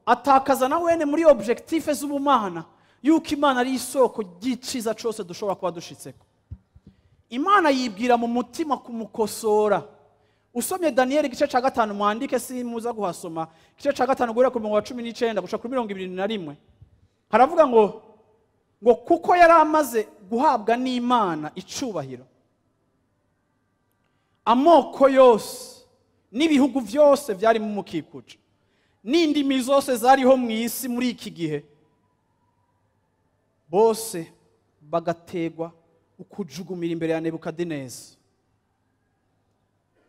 atakaza na wene muri objectif z'ubumana, yuko Imana ari isoko ry'iciza cose dushobora kuba dushitseko. Imana yibwira mu mutima kumukosora. Usomye Daniel igice ca 5, mwandike simuza guhasoma, igice ca 5 guhera ku murongo wa 19 gushika kuri 21, haravuga ngo kuko yari amaze guhabwa n'Imana icubahiro, amoko yose n'ibihugu byose byari mu mukikuje n'indimi zose zariho mu isi muri iki gihe, bose bagategwa ukujugumira imbere ya Nebukadineza.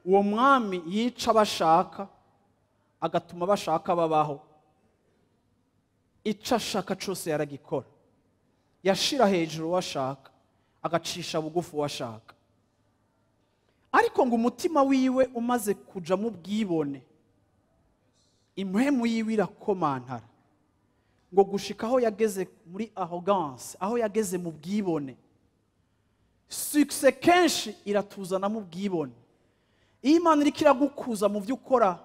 Uwo mwami yica bashaka, agatuma bashaka babaho. Ico ashaka cose yaragikora. Yashira hejuru washaka, agacisha bugufu washaka. Ariko ngo umutima wiwe umaze kuja mu bwibone, impwemu yiwe irakomantara, ngo gushika aho yageze muri arrogance, aho yageze mu bwibone. Succès kenshi iratuzana mu bwibone. Iyo Imana iriko iragukuza mu vyo ukora,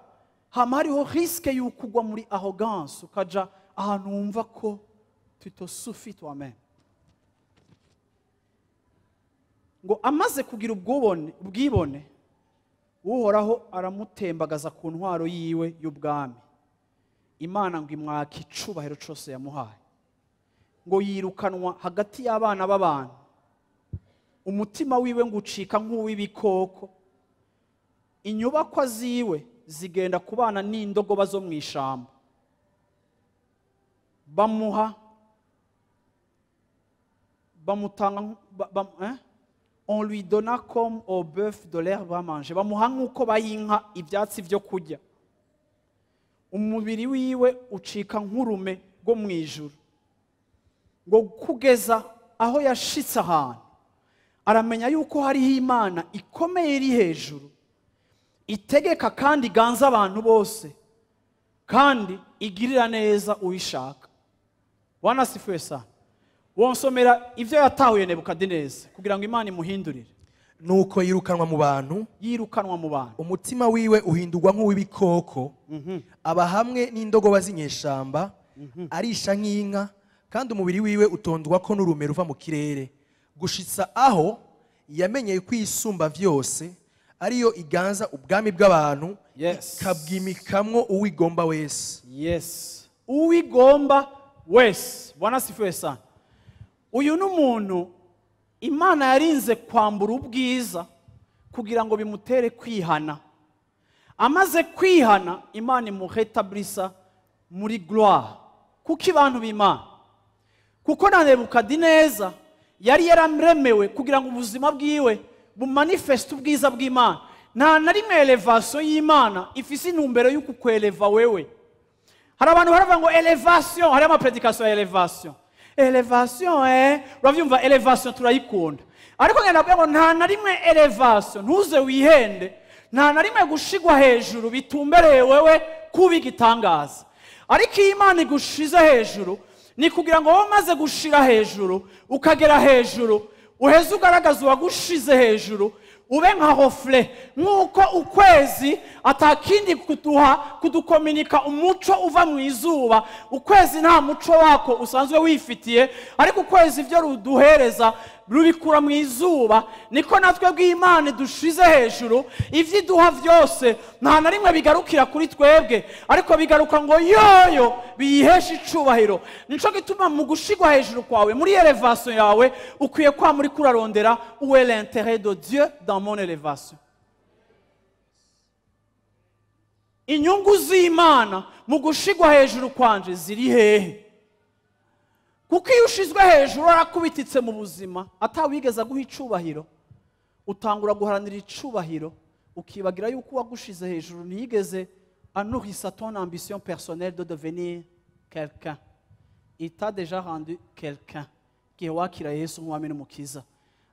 hama hariho risque y'uko ugwa muri arrogance, ukaja ahantu wumva ko tu te suffis toi-même. Ngo amaze kugira ubwibone, Uhoraho aramutembagaza ku ntwaro yiwe y'ubwami. Imana ngo imwaka icubahiro cose yamuhaye. Ngo yirukanwa hagati y'abana b'abantu. Umutima wiwe ngo ucika nk'uw'ibikoko. Inyubakwa ziwe zigenda kubana n'indogoba zo mu ishamba. Bamuha, bamutanga, on lui donna comme au bœuf de l'herbe à manger. Bamuha nk'uko bayinka ivyatsi vyo kurya. Umubiri wiwe ucika nk'urume rwo mu ijuru. Ngo kugeza aho yashitse ahantu, aramenya yuko hariho Imana ikomeye iri hejuru, itegeka kandi iganza abantu bose, kandi igirira neza uyishaka. Bwana asifiwe sana. Wonsomera ivyo yatahuye Nebukadineza kugira ngo Imana imuhindurire. Nuko yirukanwa mu bantu, yirukanwa mu bantu, umutima wiwe uhindurwa nk'uw'ibikoko, aba hamwe n'indogoba z'inyeshamba, arisha nk'inka, kandi umubiri wiwe utondwa ko n'urume ruva mu kirere, gushitsa aho yamenyeye kwisumba vyose, ariyo iganza ubwami bw'abantu, ikabwimikamwo uwigomba wese. Yes, uwigomba wese. Bwana asifiwe sana. Uyu n'umuntu Imana yarinze kwambura ubwiza kugira ngo bimutere kwihana. Amaze kwihana, Imana imuhetablisa muri gloire. Kuko abantu b'Imana, kuko na Nebukadineza yari yararemewe kugira ngo ubuzima bwiwe bumanifeste ubwiza bw'Imana. Nta na rimwe elevation y'Imana ifise intumbero y'uko kweleva wewe. Hari abantu baravuga ngo elevation, hari ama predication ya elevation. Elevation, uravyumva elevation turayikunda. Ariko ngenda kuvuga ngo nta na rimwe elevation, ntuze wihende, nta na rimwe gushigwa hejuru bitumbereye wewe kuba igitangaza. Ariko iyo Imana igushize hejuru, ni kugira ngo wowe umaze gushira hejuru, ukagera hejuru, uheze ugaragaza uwagushize hejuru, ube nka reflet, nk'uko ukwezi atakindi kuduha kudukominika umuco uva mu izuba. Ukwezi nta muco wako usanzwe wifitiye, ariko ukwezi ivyo ruduhereza rubikura mu izuba. Niko natwe bw'Imana dushize hejuru, ivyo iduha vyose nta na rimwe bigarukira kuri twebwe, ariko bigaruka ngo yoyo biyiheshe icubahiro. Nico gituma mu gushigwa hejuru kwawe, muri elevation yawe, ukwiye kwa muri kurarondera où est l'intérêt de Dieu dans mon élévation. Inyungu z'Imana mu gushigwa hejuru kwanje ziri hehe? Kuko iyo ushizwe hejuru arakubititse mu buzima, atawigeza guha icubahiro, utangura guharanira icubahiro, ukibagira yuko uwagushize hejuru ntiyigeze anourrissa ton ambition personnelle de devenir quelqu'un. Il t'a déjà rendu quelqu'un. Igihe wakira Yesu nk'umwami n'umukiza,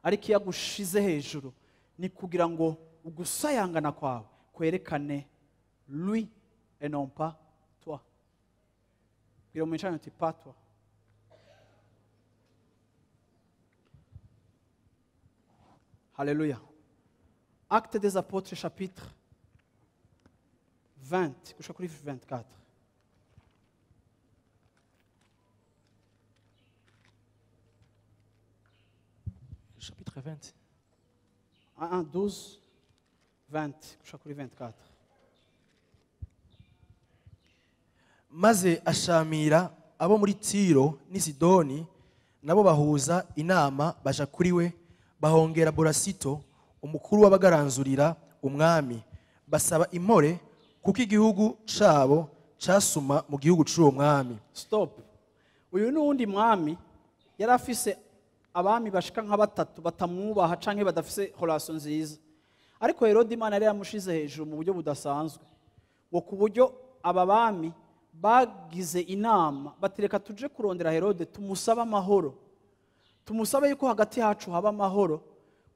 ariko iyo agushize hejuru ni kugira ngo ugusayangana kwawe kwerekane lui et non pas toi. Bwira umwicaranye uti pas toi. Haleluya. Actes des Apôtres chapitre 20 gushika kuri 24. Chapitre 20. 1, 12, 20 gushika kuri 24. Maze ashamira abo muri Tiro n'i Sidoni, nabo bahuza inama baja kuri we, bahongera Borasito umukuru w'abagaranzurira umwami, basaba impore kuko igihugu cabo casuma mu gihugu c'uwo mwami. Stop. Uyu ni uwundi mwami yari afise abami bashika nka batatu batamwubaha canke badafise relation nziza, ariko Herode Imana yari yamushize hejuru mu buryo budasanzwe, ngo ku buryo aba bami bagize inama batereka tuje kurondera Herode tumusabe amahoro, tumusabe yuko hagati yacu haba amahoro,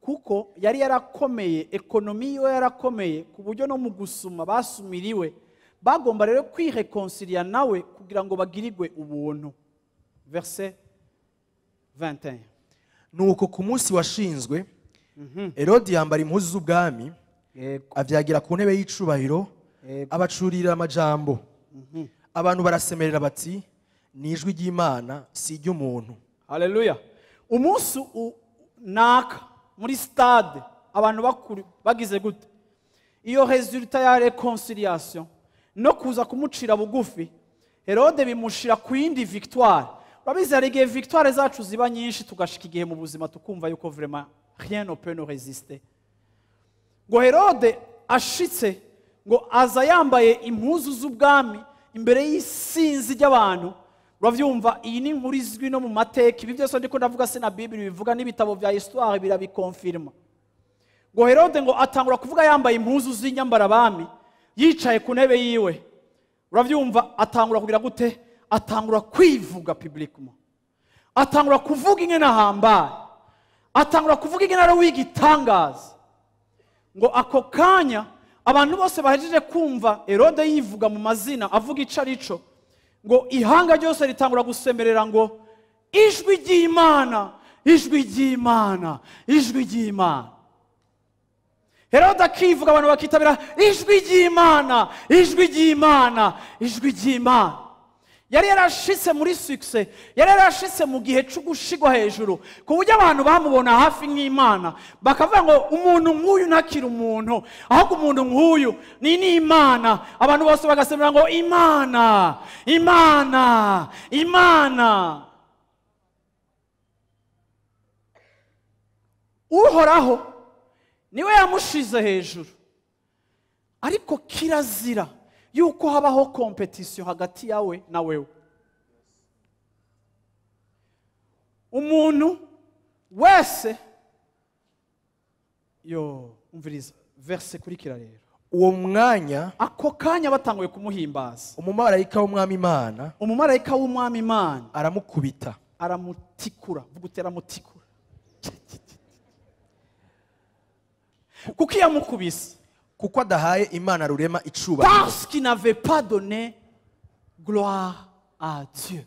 kuko yari yarakomeye, ekonomi yiwe yarakomeye ku buryo no mu gusuma basumiriwe, bagomba rero kwirekonsilia nawe kugira ngo bagirirwe ubuntu. Verset 21. Nuko ku munsi washinzwe Herode yambara impuzu z'ubwami, avyagira ku ntebe y'icubahiro, abacurira amajambo. Abantu barasemerera bati ni ijwi ry'Imana si iry'umuntu. Haleluya. Umunsi naka muri stade abantu bakuru bagize gute? Iyo resultat ya reconciliation no kuza kumucira bugufi, Herode bimushira ku yindi victoire. Urabizi hari igihe victoire zacu ziba nyinshi tugashika igihe mu buzima tukumva yuko vraiment rien ne peut nous résister. Ngo Herode ashitse ngo aza yambaye impuzu z'ubwami imbere y'isinzi ry'abantu. Uravyumva, iyi ni inkuru izwi no mu mateka, ibi byose ndiko ndavuga se na Bible bivuga n'ibitabo vya histoire birabikonfirma. Ngo Herode ngo atangura kuvuga yambaye impuzu z'inyambarabami, yicaye ku ntebe yiwe. Uravyumva, atangura kugira gute? Atangura kwivuga publiquement, atangura kuvuga ingene ahambaye, atangura kuvuga ingene ari uw'igitangaza. Ngo ako kanya abantu bose bahejeje kumva Herode yivuga mu mazina avuga ico arico, ngo ihanga ryose ritangura gusemerera ngo ijwi ry'Imana, ijwi ry'Imana, ijwi ry'Imana. Herode akivuga abantu bakitabira ijwi ry'Imana, ijwi ry'Imana, ijwi ry'Imana. Yari yarashitse muri succès, yari yarashitse mu gihe cyo gushigwa hejuru, ku buryo abantu bamubona hafi nk'Imana, bakavuga ngo umuntu nk'uyu ntakiri umuntu, ahubwo umuntu nk'uyu ni n'Imana. Abantu bose bagasemera ngo Imana, Imana, Imana. Uhoraho niwe yamushize hejuru, ariko kirazira yuko habaho competition hagati yawe na wewe. Umuntu wese yo umviriza verse kurikira rero. Uwo mwanya ako kanya batanguye kumuhimbaza, umumarayika w'umwami Imana, umumarayika w'umwami Imana aramukubita, aramutikura, vuga uti aramutikura. Kuko yamukubise, kuko adahaye Imana rurema icubahiro. Parce qu'il n'avait pas donné gloire à Dieu.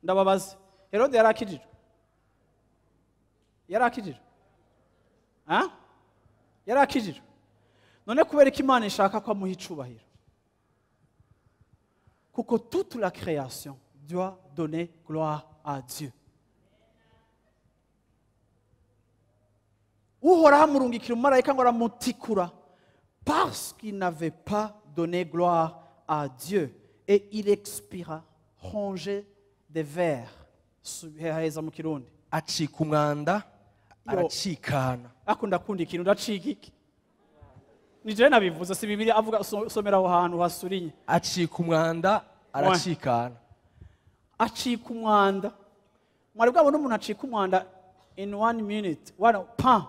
Ndababaza, Herode yarakijijwe? Yarakijijwe? Hein? Yarakijijwe? None kubera ko Imana ishaka ko amuha icubahiro, kuko toute la création doit donner gloire à Dieu. Uhoraho amurungikira umumarayika ngo aramutikura, parce qu'il n'avait pas donné gloire à Dieu, et il expira rongé des vers. Heza mu Kirundi. Acika umwanda, aracikana. Akunda kundi ikintu ndacika iki? Ni je nabivuze, si Bibiliya avuga, somera aho hantu hasurinye. Acika umwanda, aracikana. Acika umwanda. Mwari bwabona umuntu acika umwanda in 1 minute, one pan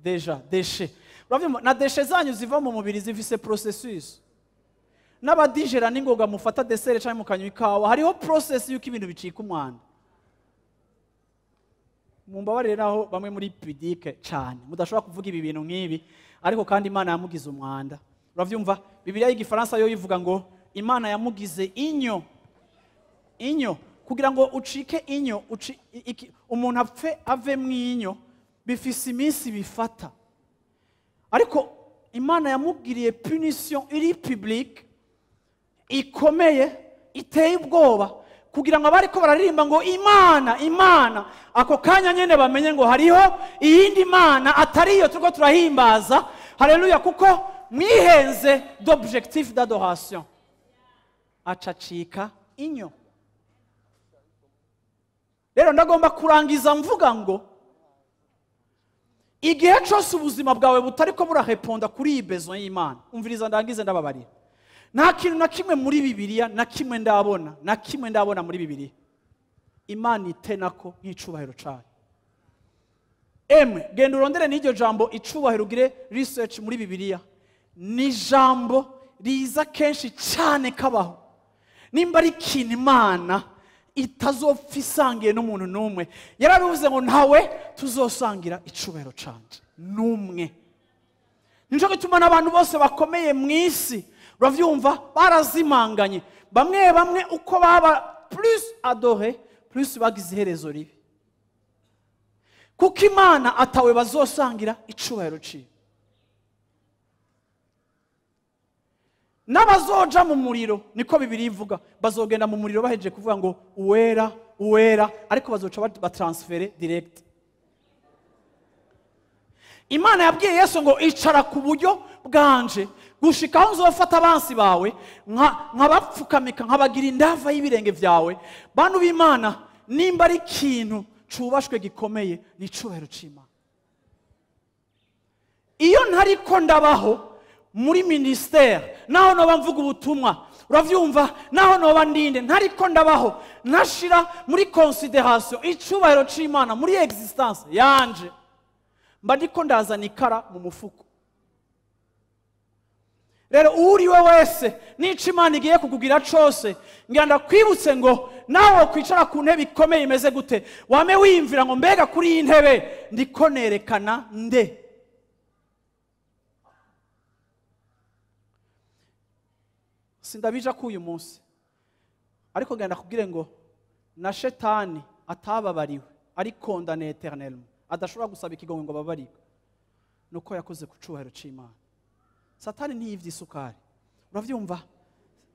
déjà déchet. Uravyumva, na déchet zanyu ziva mu mubiri zifise processus. N'abadigera n'ingoga mufata dessert canke mukanywa ikawa, hariho process yuko ibintu bicika umwanda. Mumbabarire naho bamwe muri pudique cyane mudashobora kuvuga ibi bintu nk'ibi, ariko kandi Imana yamugize umwanda. Uravyumva, Bibiliya y'igifaransa yo ivuga ngo Imana yamugize inyo. Inyo kugira ngo ucike inyo, umuntu apfe ave mu inyo, Bifise iminsi bifata. Ariko Imana yamubwiriye punition iri publique ikomeye iteye ubwoba kugira ngo abariko bararirimba ngo Imana Imana ako kanya nyene bamenye ngo hariho iyindi Mana atari iyo turiko turahimbaza. Haleluya, kuko mwihenze d'objectif d'adoration. Acacika inyo. Rero ndagomba kurangiza mvuga ngo igihe cyose ubuzima bwawe butariko burareponda kuri iyi besoin y'Imana, umviriza ndangize ndababarira. Nta kintu na kimwe muri Bibiliya, na kimwe ndabona, na kimwe ndabona muri Bibiliya Imana itenako nk'icubahiro cayo. Emwe genda urondere n'iryo jambo icubahiro, ugire research muri Bibiliya. Ni jambo riza kenshi cyane kabaho. Nimba ari ikintu Imana itazopfa isangiye n'umuntu n'umwe, yarabivuze ngo ntawe tuzosangira icubahiro canje n'umwe. Nico gituma n'abantu bose bakomeye mu isi uravyumva barazimanganye, bamwe bamwe uko baba plus adoré plus bagize iherezo ribi, kuko Imana atawe bazosangira icubahiro ciwe. N'abazoja mu muriro, niko Bibiliya ivuga, bazogenda mu muriro bahejeje kuvuga ngo uwera uwera, ariko bazoca batransfere direct. Imana yabwiye Yesu ngo icara ku buryo bwanje gushika aho nzofata abansi bawe nkabapfukamika nkabagira indava y'ibirenge vyawe. Bantu b'Imana, nimba ari ikintu cubashwe gikomeye ni icubahiro c'Imana. Iyo ntariko ndabaho muri ministère, naho noba mvuga ubutumwa, uravyumva, naho noba ndinde, ntariko ndabaho ntashira muri consideration icubahiro c'Imana muri existence yanje, mba ndiko ndazana ikara mu mufuko. Rero uriwe wese n'ico Imana igiye kukugira cose, ngira ndakwibutse ngo nawe kwicara ku ntebe ikomeye imeze gute, wame wiyumvira ngo mbega kuri iyi ntebe ndiko nerekana nde. Sindabija ko uyu munsi, ariko ngenda kubwire ngo na shetani atababariwe ari condamné éternellement, adashobora gusaba ikigongo ngo ababarire, nuko yakoze ku cubahiro c'Imana. Satani ntiyivye isukari, uravyumva?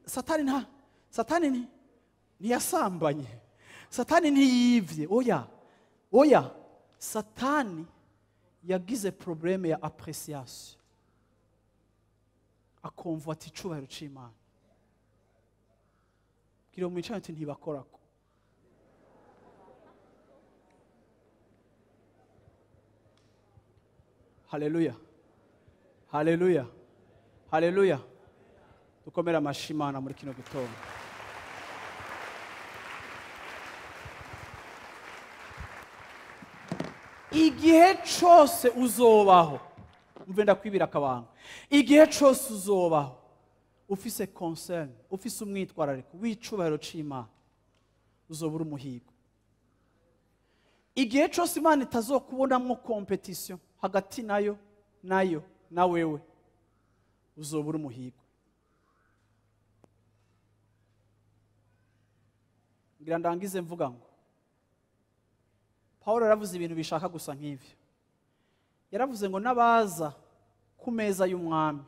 Satani ntiyasambanye, Satani ntiyivye, oya oya. Satani yagize problème ya appréciation, akomva ati icubahiro c'Imana. Kiro mwicaye ati ntibakorako. Haleluya, haleluya, haleluya. Dukomere amashi Imana muri kino gitondo. Igihe cyose uzobaho, mve ndakwibira akabanga, igihe cyose uzobaho ufise concern, ufise umwitwarariko w'icubahiro c'Imana, uzobura umuhigo. Igihe cyose Imana itazokubonamwo competition hagati nayo nayo na wewe, uzobura umuhigo. Ngira ndangize mvuga ngo Paulo yaravuze ibintu bishaka gusa nk'ivyo. Yaravuze ngo n'abaza ku meza y'umwami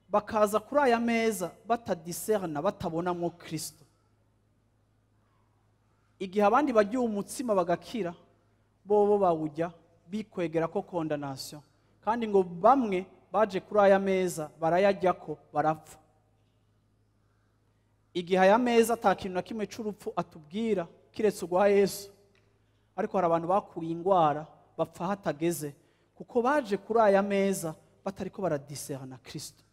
bakaza kuri aya meza batadiserna, batabonamwo Kristo, igihe abandi barya umutsima bagakira, bobo bawujya bikwegera ko condamnation, kandi ngo bamwe baje kuri aya meza barayajyako barapfa. Igihe aya meza ata kintu na kimwe c'urupfu atubwira kiretse urwa Yesu, ariko hari abantu bakuye ingwara bapfa hatageze kuko baje kuri aya meza batariko baradiserna Kristo.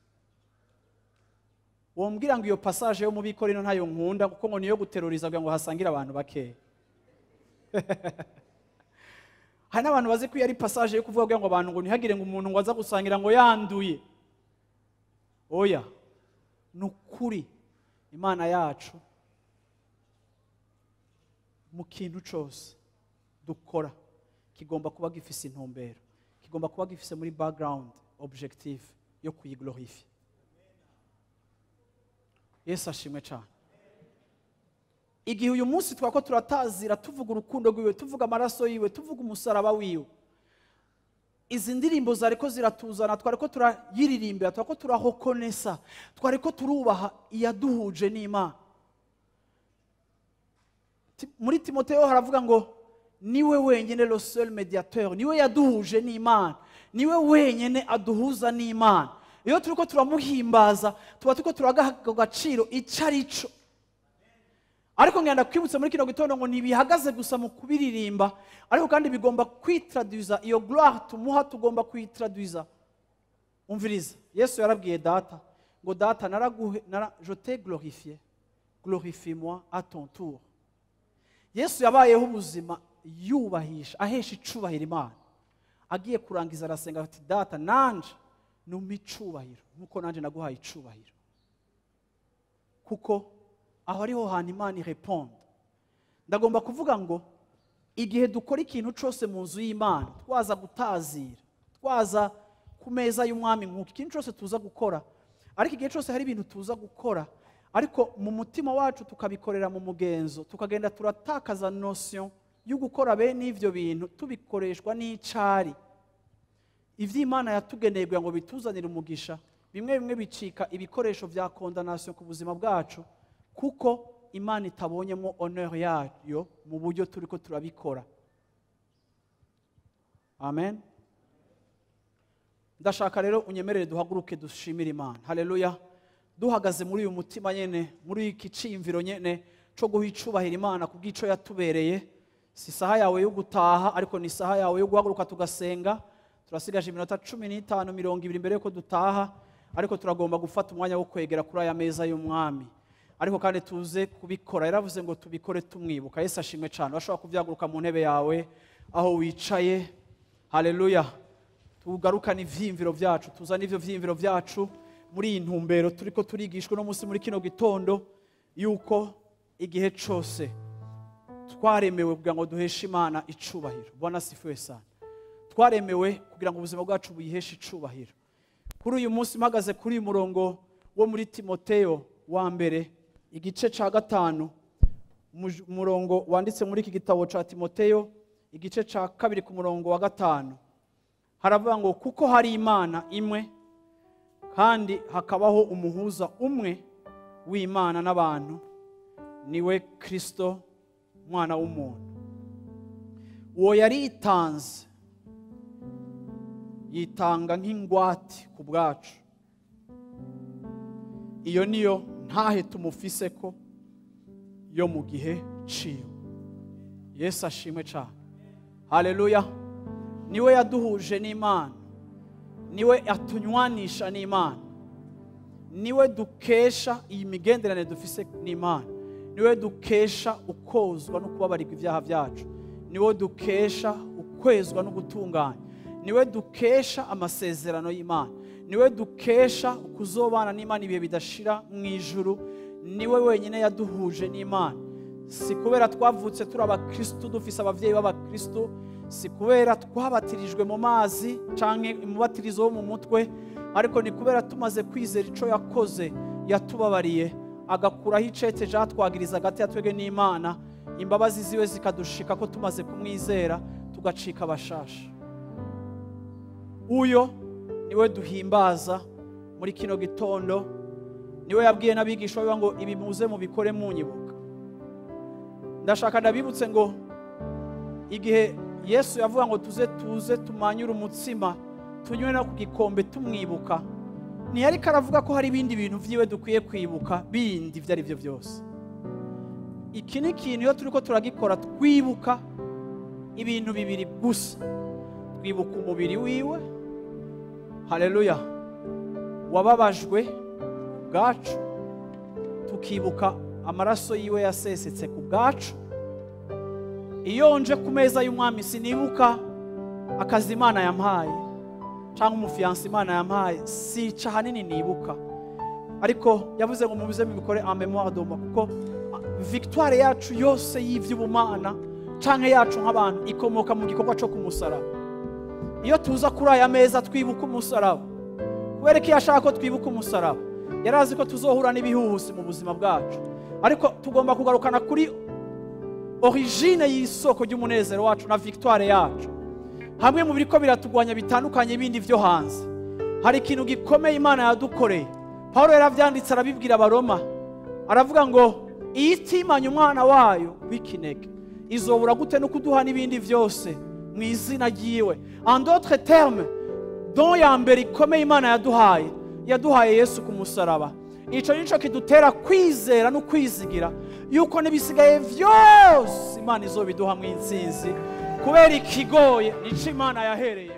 Wombwira ngo iyo passage yo mu Bikorino ntayo nkunda, kuko ngo niyo guteroriza kugira ngo hasangire abantu bakeya. Hari n'abantu bazi ko iyo ari passage yo kuvuga ngo abantu ngo ntihagire ngo umuntu ngo aza gusangira ngo yanduye. Oya, nukuri Imana yacu mu kintu cose dukora kigomba kuba gifise intumbero, kigomba kuba gifise muri background objectif yo kuyiglorifier. Yesu ashimwe cyane. Igihe uyu munsi twako turatazira, tuvuga urukundo rwiwe, tuvuga amaraso yiwe, tuvuga umusaraba wiwe, izi ndirimbo zariko ziratuzana, twariko turayiririmbira, twariko turahokonesa, twariko turubaha iyaduhuje n'Imana. Muri Timoteyo haravuga ngo niwe wenyine le seul médiateur, niwe yaduhuje n'Imana, niwe wenyine aduhuza n'Imana. Iyo turiko turamuhimbaza tuba turiko turagaha agaciro ico ari cyo. Ariko ngenda kwibutsa muri kino gitondo ngo ntibihagaze gusa mu kubiririmba, ariko kandi bigomba kwitraduza iyo gloire tumuha, tugomba kuyitraduza. Umviriza, Yesu yarabwiye Data ngo Data naraguhe, je t'ai glorifié, glorifie-moi à ton tour. Yesu yabayeho ubuzima yubahisha, ahesha icubahiro Imana. Agiye kurangiza arasenga ati Data nanje numpa icubahiro nkuko nanje naguhaye icubahiro. Kuko aho ariho hantu Imana ireponda. Ndagomba kuvuga ngo igihe dukora ikintu cose mu nzu y'Imana, twaza gutazira, twaza ku meza y'umwami, nkuko ikintu cose tuza gukora, ariko igihe cose hari ibintu tuza gukora ariko mu mutima wacu tukabikorera mu mugenzo, tukagenda turatakaza notion yo gukora bene ivyo bintu tubikoreshwa n'icari. Ivy'Imana yatugeneye kugira ngo bituzanire umugisha, bimwe bimwe bicika ibikoresho vya condamnation ku buzima bwacu, kuko Imana itabonyemo honneur yayo mu buryo turiko turabikora. Amen. Ndashaka rero unyemerere duhaguruke dushimire Imana. Haleluya. Duhagaze muri uyu mutima nyene, muri iki ciyumviro nyene co guha icubahiro Imana kubw'ico yatubereye. Si isaha yawe yo gutaha, ariko ni isaha yawe yo guhaguruka tugasenga. Turasigaje iminota 15 20 mbere yuko dutaha, ariko turagomba gufata umwanya wo kwegera kuri aya meza y'umwami. Ariko kandi tuze kubikora. Yaravuze ngo tubikore tumwibuka. Yesu ashimwe cyane. Urashobora kuvyaguruka mu ntebe yawe aho wicaye. Haleluya. Tugarukane ivyiyumviro vyacu, tuzane ivyo vyiyumviro vyacu muri iyi ntumbero turiko turigishwa no munsi muri kino gitondo, yuko igihe cose twaremewe kugira ngo duheshe Imana icubahiro. Bwana asifiwe sana. Twaremewe kugira ngo ubuzima bwacu buyiheshe icubahiro. Kuri uyu munsi mpagaze kuri uyu murongo wo muri Timoteyo wa mbere igice ca 5, umurongo wanditse muri iki gitabo ca Timoteyo igice ca 2 ku murongo wa 5, haravuga ngo kuko hari Imana imwe kandi hakabaho umuhuza umwe w'Imana n'abantu, niwe Kristo mwana w'umuntu. Uwo yaritanze, yitanga nk'ingwate ku bwacu. Iyo niyo ntahe tumufise ko yo mu gihe ciwe. Yesu ashimwe cyane. Haleluya. Niwe yaduhuje n'Imana, niwe atunywanisha n'Imana, niwe dukesha iyi migenderanire dufise n'Imana, niwe dukesha ukozwa no kubabarirwa ibyaha byacu, niwe dukesha ukwezwa no gutunganya, niwe dukesha amasezerano y'Imana, niwe dukesha kuzobana n'Imana ibihe bidashira mu ijuru. Niwe wenyine yaduhuje n'Imana. Si kubera twavutse turi abakristo dufise abavyeyi b'abakristo, si kubera twabatirijwe mu mazi canke umubatirizo wo mu mutwe, ariko ni kubera tumaze kwizera ico yakoze, yatubabariye agakuraho icete catwagiriza hagati ya twebwe n'Imana, imbabazi ziwe zikadushika ko tumaze kumwizera tugacika abashasha. Uyo niwe duhimbaza muri kino gitondo, niwe yabwiye n'abigishwa biwe ngo ibi muze mubikore munyibuka. Ndashaka ndabibutse ngo igihe Yesu yavuga ngo tuze tumanyure umutsima tunywe no ku gikombe tumwibuka, ntiyariko aravuga ko hari ibindi bintu vyiwe dukwiye kwibuka bindi ivyo ari byo byose. Iki ni ikintu iyo turiko turagikora twibuka ibintu bibiri gusa. Twibuka umubiri wiwe, haleluya, wababajwe bwacu, tukibuka amaraso yiwe yasesetse ku bwacu. Iyo nje ku meza y'umwami sinibuka akazi Imana yampaye cyangwa umufiyansi Imana yampaye, sica hanini nibuka. Ariko yavuze ngo mubize mubikore en mémoire de moi, kuko victoire yacu yose y'ivy'ubumana canke yacu nk'abantu ikomoka mu gikorwa cyo kumusaraba. Iyo tuza kuri aya meza twibuka umusaraba, kubera ko yashaka ko twibuka umusaraba, yarazi ko tuzohura n'ibihuhusi mu buzima bwacu, Ariko tugomba kugarukana kuri origine y'isoko ry'umunezero wacu na victoire yacu. Hamwe mu biriko biratugwanya bitandukanye bindi vyo hanze, hari ikintu gikomeye Imana yadukoreye. Paulo yaravyanditse arabibwira Abaroma, aravuga ngo iyitimanye umwana wayo w'ikinege izobura gute no kuduha n'ibindi vyose mu izina ryiwe. En d'autres termes, don ya mbere ikomeye Imana yaduhaye, yaduhaye Yesu ku musaraba. Ico nico kidutera kwizera no kwizigira yuko n'ibisigaye vyose Imana izobiduha mu intsinzi, kubera ikigoye nico Imana yahereye.